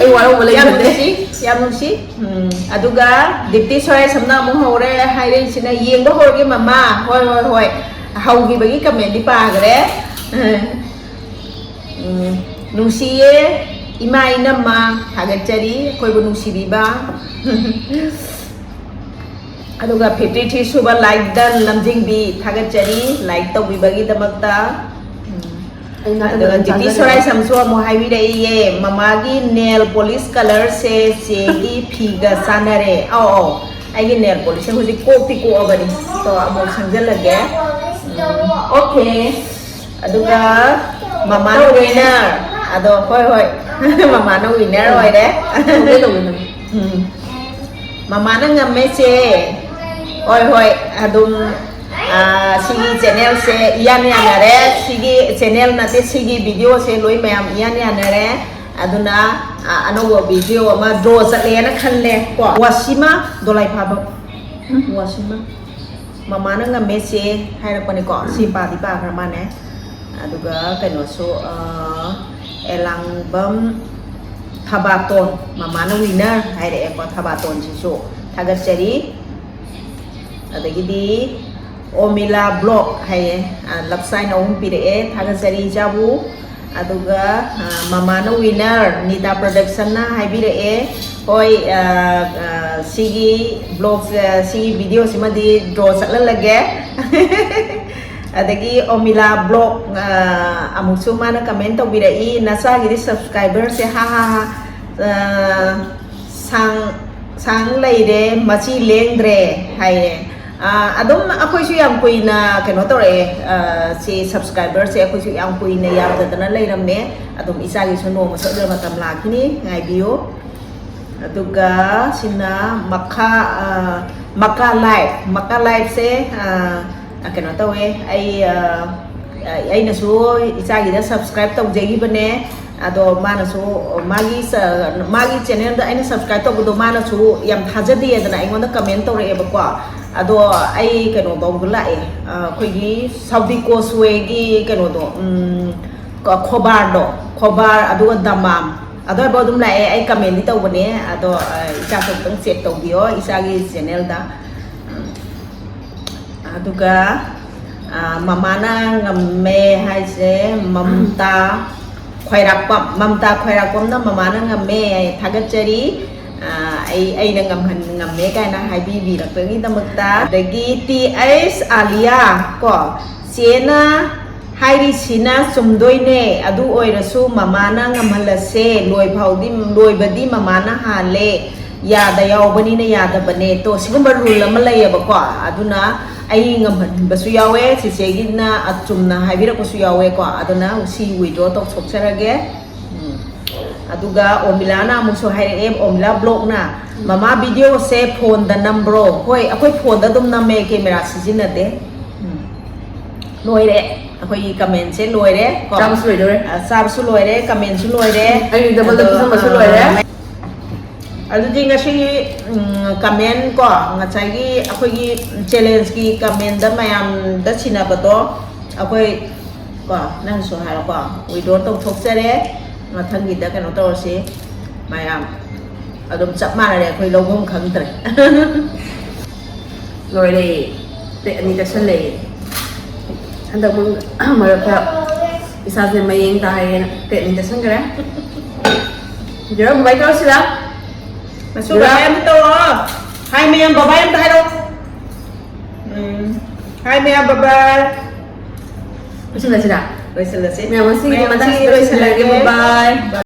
ꯑꯩ ꯋꯥꯔꯧꯕ ꯌꯥꯝ ꯂꯩꯖꯗꯦ꯫ ꯅꯨꯡꯁꯤ, ꯌꯥꯝ ꯅꯨꯡꯁꯤ꯫ ꯎꯝ, ꯑꯗꯨꯒ ꯗꯤꯞꯇꯤ ꯁꯣꯔꯥꯏ ꯁꯝꯅ ꯑꯃꯨꯛ ꯍꯧꯔꯦ ꯍꯥꯏꯔꯛꯏꯁꯤꯅ, "ꯌꯦꯡꯕ ꯍꯧꯔꯒꯦ ꯃꯃꯥ"꯫ ꯍꯣꯏ, ꯍꯣꯏ, ꯍꯣꯏ꯫ ꯍꯧꯈꯤꯕꯒꯤ ꯀꯃꯦꯟꯗꯤ ꯄꯥꯈ꯭ꯔꯦ꯫ ꯎꯝ, ꯅꯨꯡꯁꯤꯌꯦ ꯏꯃꯥ ꯏꯅꯝꯃ, ꯊꯥꯒꯠꯆꯔꯤ ꯑꯩꯈꯣꯏꯕꯨ ꯅꯨꯡꯁꯤꯕꯤꯕ꯫ ꯑꯗꯨꯒ fifty three ꯁꯨꯕ ꯂꯥꯏꯛ ꯗꯟ ꯂꯝꯖꯤꯡꯕꯤ, ꯊꯥꯒꯠꯆꯔꯤ ꯂꯥꯏꯛ ꯇꯧꯕꯤꯕꯒꯤꯗꯃꯛꯇ꯫ ꯎꯝ꯫ ꯑꯩ ꯅꯥꯀꯟꯗ ꯑꯗꯨꯒ ꯑꯗꯨꯝ ꯗꯤꯇꯤ ꯆꯥꯖꯔꯒꯦ꯫ ꯁꯣꯔꯥꯏꯁꯝꯁꯨ ꯑꯃꯨꯛ ꯍꯥꯏꯕꯤꯔꯛꯏꯌꯦ, "ꯃꯃꯥꯒꯤ ꯅꯦꯜ ꯄꯣꯂꯤꯁ ꯀꯂꯔꯁꯦ ꯆꯦꯒꯤ ꯐꯤꯒ ꯆꯥꯟꯅꯔꯦ"꯫ ꯑꯧ, ꯑꯧ, ꯑꯩꯒꯤ ꯅꯦꯜ ꯄꯣꯂꯤꯁꯁꯦ ꯍꯧꯖꯤꯛ ꯀꯣꯛꯇꯤ ꯀꯣꯛꯑꯕꯅꯤ꯫ ꯇꯣ, ꯑꯃꯨꯛ ꯁꯪꯖꯜꯂꯒꯦ꯫ ꯎꯝ, ꯑꯣꯀꯦ꯫ ꯑꯗꯨꯒ ꯃꯃꯥꯅ ꯋꯤꯅꯔ꯫ ꯑꯗꯣ ꯍꯣꯏ ꯍꯣꯏ, ꯃꯃꯥꯅ ꯋꯤꯟꯅꯔ ꯑꯣꯏꯔꯦ꯫ ꯎꯝ꯫ ꯃꯃꯥꯅ ꯉꯝꯃꯦ ꯆꯦ꯫ ꯍꯣꯏ ꯍꯣꯏ, ꯑꯗꯨꯝ ꯑꯥ, ꯁꯤꯒꯤ ꯆꯦꯅꯦꯜꯁꯦ ꯏꯌꯥꯟ ꯌꯥꯅꯔꯦ꯫ ꯁꯤꯒꯤ ꯆꯦꯅꯦꯜ ꯅꯠꯇꯦ, ꯁꯤꯒꯤ ꯚꯤꯗꯤꯑꯣꯁꯦ ꯂꯣꯏ ꯃꯌꯥꯝ ꯏꯌꯥꯟ ꯌꯥꯅꯔꯦ꯫ ꯑꯗꯨꯅ ꯑꯥ, ꯑꯅꯧꯕ ꯚꯤꯗꯤꯑꯣ ꯑꯃ ꯗ꯭ꯔꯣ ꯆꯠꯂꯦꯅ ꯈꯜꯂꯦ ꯀꯣ꯫ ꯋꯥꯁꯤꯃ ꯗꯣꯂꯥꯏ ꯐꯥꯕ꯫ ꯎꯝ, ꯋꯥꯁꯤꯃ꯫ ꯃꯃꯥꯅ ꯉꯝꯃꯦ ꯆꯦ ꯍꯥꯏꯔꯛꯄꯅꯤꯀꯣ꯫ ꯁꯤ ꯄꯥꯗꯤ ꯄꯥꯈ꯭ꯔ ꯃꯥꯅꯦ꯫ ꯑꯗꯨꯒ ꯀꯩꯅꯣꯁꯨ, ꯑꯥ, ꯑꯦꯂꯥꯡꯕꯝ ꯊꯕꯥꯇꯣꯟ, ꯃꯃꯥꯅ ꯋꯤꯟꯅꯔ ꯍꯥꯏꯔꯛꯑꯦꯀꯣ꯫ ꯊꯕꯥꯇꯣꯟꯁꯤꯁꯨ ꯊꯥꯒꯠꯆꯔꯤ꯫ ꯑꯗꯒꯤꯗꯤ ꯑꯣꯃꯤꯂꯥ ꯕ꯭ꯂꯣꯛ ꯍꯥꯏꯌꯦ, ꯂꯞ ꯁꯥꯏꯟ ꯑꯍꯨꯝ ꯄꯤꯔꯛꯑꯦ, ꯊꯥꯒꯠꯆꯔꯤ ꯏꯆꯥꯕꯨ꯫ ꯑꯗꯨꯒ, ꯑ, ꯃꯃꯥꯅ ꯋꯤꯟꯅꯔ, ꯅꯤꯇꯥ ꯄ꯭ꯔꯗꯛꯁꯟꯅ ꯍꯥꯏꯕꯤꯔꯛꯑꯦ꯫ ꯍꯣꯏ, ꯑ, ꯑ, ꯁꯤꯒꯤ ꯕ꯭ꯂꯣꯛ, ꯑ, ꯁꯤꯒꯤ ꯚꯤꯗꯤꯑꯣꯁꯤꯃꯗꯤ ꯗ꯭ꯔꯣ ꯆꯠꯍꯜꯂꯒꯦ꯫ ꯑꯗꯒꯤ ꯑꯣꯃꯤꯂꯥ ꯕ꯭ꯂꯣꯛ, ꯑ, ꯑꯃꯨꯛꯁꯨ ꯃꯥꯅ ꯀꯃꯦꯟ ꯇꯧꯕꯤꯔꯛꯏ, "ꯅꯆꯥꯒꯤꯗꯤ ꯁꯕꯁꯀ꯭ꯔꯥꯏꯕꯔꯁꯦ, ꯍꯥ ꯍꯥ ꯍꯥ, ꯑ, ꯁꯥꯡ, ꯁꯥꯡ ꯂꯩꯔꯦ, ꯃꯆꯤ ꯂꯦꯡꯗ꯭ꯔꯦ" ꯍꯥꯏꯌꯦ꯫ ꯑ, ꯑꯗꯨꯝ ꯑꯩꯈꯣꯏꯁꯨ ꯌꯥꯝ ꯀꯨꯏꯅ ꯀꯩꯅꯣ ꯇꯧꯔꯛꯑꯦ, ꯑ, ꯁꯤ ꯁꯕꯁꯀ꯭ꯔꯥꯏꯕꯔꯁꯦ ꯑꯩꯈꯣꯏꯁꯨ ꯌꯥꯝ ꯀꯨꯏꯅ ꯌꯥꯎꯗꯗꯅ ꯂꯩꯔꯝꯃꯦ꯫ ꯑꯗꯨꯝ ꯏꯆꯥꯒꯤꯁꯨ ꯅꯣꯡꯃ ꯁꯣꯏꯗꯅ ꯃꯇꯝ ꯂꯥꯛꯈꯤꯅꯤ, ꯉꯥꯏꯕꯤꯌꯨ꯫ ꯑꯗꯨꯒ ꯁꯤꯅ ꯃꯈꯥ, ꯑ, ꯃꯀꯥ ꯂꯥꯏꯐ꯫ ꯃꯀꯥ ꯂꯥꯏꯐꯁꯦ, ꯑ, ꯀꯩꯅꯣ ꯇꯧꯋꯦ, ꯑꯩ, ꯑ, ꯑꯩꯅꯁꯨ ꯏꯆꯥꯒꯤꯗ ꯁꯕꯁꯀ꯭ꯔꯥꯏꯕ ꯇꯧꯖꯈꯤꯕꯅꯦ꯫ ꯑꯗꯣ ꯃꯥꯅꯁꯨ ꯃꯥꯒꯤ ꯆ-, ꯃꯥꯒꯤ ꯆꯦꯅꯦꯜꯗ ꯑꯩꯅ ꯁꯕꯁꯀ꯭ꯔꯥꯏꯕ ꯇꯧꯕꯗꯣ ꯃꯥꯅꯁꯨ ꯌꯥꯝ ꯊꯥꯖꯗꯦꯗꯅ ꯑꯩꯉꯣꯟꯗ ꯀꯃꯦꯟ ꯇꯧꯔꯛꯑꯦꯕꯀꯣ꯫ ꯑꯗꯣ ꯑꯩ ꯀꯩꯅꯣ ꯐꯥꯎꯕ ꯂꯥꯛꯑꯦ, ꯑ, ꯑꯩꯈꯣꯏꯒꯤ ꯁꯥꯎꯗꯤ ꯀꯣꯁꯋꯦꯒꯤ ꯀꯩꯅꯣꯗꯣ, ꯎꯝ, ꯀ-, ꯈꯣꯕꯥꯔꯗꯣ, ꯈꯣꯕꯥꯔ ꯑꯗꯨꯒ ꯗꯃꯥꯝ ꯑꯗꯨꯋꯥꯏꯐꯥꯎ ꯑꯗꯨꯝ ꯂꯥꯛꯑꯦ꯫ ꯑꯩ ꯀꯃꯦꯟꯗꯤ ꯇꯧꯕꯅꯦ, ꯑꯗꯣ, ꯑ, ꯏꯆꯥꯁꯨ ꯑꯝꯇꯪ ꯆꯦꯛ ꯇꯧꯕꯤꯌꯣ ꯏꯆꯥꯒꯤ ꯆꯦꯅꯦꯜꯗ꯫ ꯎꯝ꯫ ꯑꯗꯨꯒ, ꯑ, ꯃꯃꯥꯅ ꯉꯝꯃꯦ ꯍꯥꯏꯁꯦ ꯃꯝꯇꯥ ꯈ꯭ꯋꯥꯏꯔꯥꯛꯄꯝ, ꯃꯝꯇꯥ ꯈ꯭ꯋꯥꯏꯔꯥꯛꯄꯝꯅ "ꯃꯃꯥꯅ ꯉꯝꯃꯦ, ꯊꯥꯒꯠꯆꯔꯤ, ꯑ, ꯑꯩ, ꯑꯩꯅ ꯉꯝꯍꯟ-, ꯉꯝꯃꯦ" ꯀꯥꯏꯅ ꯍꯥꯏꯕꯤꯕꯤꯔꯛꯄꯒꯤꯗꯃꯛꯇ꯫ ꯑꯗꯒꯤ ꯇꯤ ꯑꯩꯁ ꯑꯥꯂꯤꯌꯥ ꯀꯣ, "ꯆꯦꯅ ꯍꯥꯏꯔꯤꯁꯤꯅ ꯆꯨꯝꯗꯣꯏꯅꯦ, ꯑꯗꯨ ꯑꯣꯏꯔꯁꯨ ꯃꯃꯥꯅ ꯉꯝꯍꯜꯂꯁꯦ, ꯂꯣꯏꯐꯥꯎꯗꯤ, ꯂꯣꯏꯕꯗꯤ ꯃꯃꯥꯅ ꯍꯥꯜꯂꯦ, ꯌꯥꯗ ꯌꯥꯎꯕꯅꯤꯅ ꯌꯥꯗꯕꯅꯦ"꯫ ꯇꯣ, ꯁꯤꯒꯨꯝꯕ ꯔꯨꯜ ꯑꯃ ꯂꯩꯌꯦꯕꯀꯣ꯫ ꯑꯗꯨꯅ ꯑꯩ ꯉꯝꯍꯟꯕꯁꯨ ꯌꯥꯎꯋꯦ, ꯆꯤꯆꯦꯒꯤꯅ ꯑꯆꯨꯝꯅ ꯍꯥꯏꯕꯤꯔꯛꯄꯁꯨ ꯌꯥꯎꯋꯦꯀꯣ꯫ ꯑꯗꯨꯅ ꯁꯤ withdraw ꯇꯧꯊꯣꯛꯆꯔꯒꯦ꯫ ꯎꯝ꯫ ꯑꯗꯨꯒ ꯑꯣꯃꯤꯂꯥꯅ ꯑꯃꯨꯛꯁꯨ ꯍꯥꯏꯔꯛꯑꯦ, ꯑꯣꯃꯤꯂꯥ ꯕ꯭ꯂꯣꯛꯅ, "ꯃꯃꯥ, ꯚꯤꯗꯤꯑꯣꯁꯦ ꯐꯣꯟꯗ ꯅꯝꯕ꯭ꯔꯣ?" ꯍꯣꯏ, ꯑꯩꯈꯣꯏ ꯐꯣꯟꯗ ꯑꯗꯨꯝ ꯅꯝꯃꯦ, ꯀꯦꯃꯦꯔꯥ ꯁꯤꯖꯤꯟꯅꯗꯦ꯫ ꯎꯝ꯫ ꯂꯣꯏꯔꯦ, ꯑꯩꯈꯣꯏꯒꯤ ꯀꯃꯦꯟꯁꯦ ꯂꯣꯏꯔꯦ ꯀꯣ꯫ ꯆꯥꯕꯁꯨ ꯂꯣꯏꯗꯣꯔꯦ꯫ ꯑ, ꯆꯥꯕꯁꯨ ꯂꯣꯏꯔꯦ, ꯀꯃꯦꯟꯁꯨ ꯂꯣꯏꯔꯦ꯫ ꯑꯩ ꯗꯕꯜꯗ ꯑꯗꯣ, ꯄꯤꯁꯟꯕꯁꯨ ꯑ, ꯂꯣꯏꯔꯦ꯫ ꯑꯗꯨꯗꯤ ꯉꯁꯤꯒꯤ, ꯎꯝ, ꯀꯃꯦꯟ ꯀꯣ, ꯉꯁꯥꯏꯒꯤ ꯑꯩꯈꯣꯏꯒꯤ ꯆꯦꯂꯦꯟꯖꯀꯤ ꯀꯃꯦꯟꯗ ꯃꯌꯥꯝꯗ ꯁꯤꯟꯅꯕꯗꯣ ꯑꯩꯈꯣꯏ ꯀꯣ, ꯅꯪꯁꯨ ꯍꯥꯏꯔꯣꯀꯣ, withdraw ꯇꯧꯊꯣꯛꯆꯔꯦ꯫ ꯃꯊꯪꯒꯤꯗ ꯀꯩꯅꯣ ꯇꯧꯔꯁꯤ, ꯃꯌꯥꯝ ꯑꯗꯨꯝ ꯆꯞ ꯃꯥꯟꯅꯔꯦ, ꯑꯩꯈꯣꯏ ꯂꯧꯐꯝ ꯈꯪꯗ꯭ꯔꯦ꯫ ꯂꯣꯏꯔꯦ꯫ ꯄ꯭ꯂꯦꯠ ꯑꯅꯤ ꯆꯥꯁꯜꯂꯦ꯫ ꯍꯟꯗꯛ ꯃꯔꯛ-, ꯃꯔꯛꯇ ꯏꯁꯥꯁꯦ ꯃꯌꯦꯡ ꯇꯥꯏꯌꯦꯅ ꯄ꯭ꯂꯦꯠ ꯑꯅꯤ ꯆꯥꯁꯟꯈ꯭ꯔꯦ꯫ ꯖꯦꯔꯣ, ꯕꯥꯏ ꯇꯧꯔꯁꯤꯔꯥ? ꯃꯁꯨ ꯖꯦꯔꯣ꯫ ꯕꯥꯏ ꯑꯝꯇ ꯇꯧꯔꯣ꯫ ꯍꯥꯏ ꯃꯌꯥꯝ, ꯕꯥꯏ ꯑꯝꯇ ꯍꯥꯏꯔꯣ꯫ ꯎꯝ꯫ ꯍꯥꯏ ꯃꯌꯥꯝ, ꯕꯥꯏ꯫ ꯂꯣꯏꯁꯤꯜꯂꯁꯤꯔꯥ? ꯂꯣꯏꯁꯤꯜꯂꯁꯤ꯫ ꯃꯌꯥꯝ, ꯉꯁꯤꯒꯤꯗꯤ ꯃꯌꯥꯝ, ꯃꯇꯥꯡꯁꯤꯗ ꯉꯁꯤꯒꯤꯗꯤ ꯂꯣꯏꯁꯤꯜꯂꯒꯦ꯫ ꯂꯣꯏꯁꯤꯜꯂꯒꯦ꯫ ꯕꯥꯏ꯫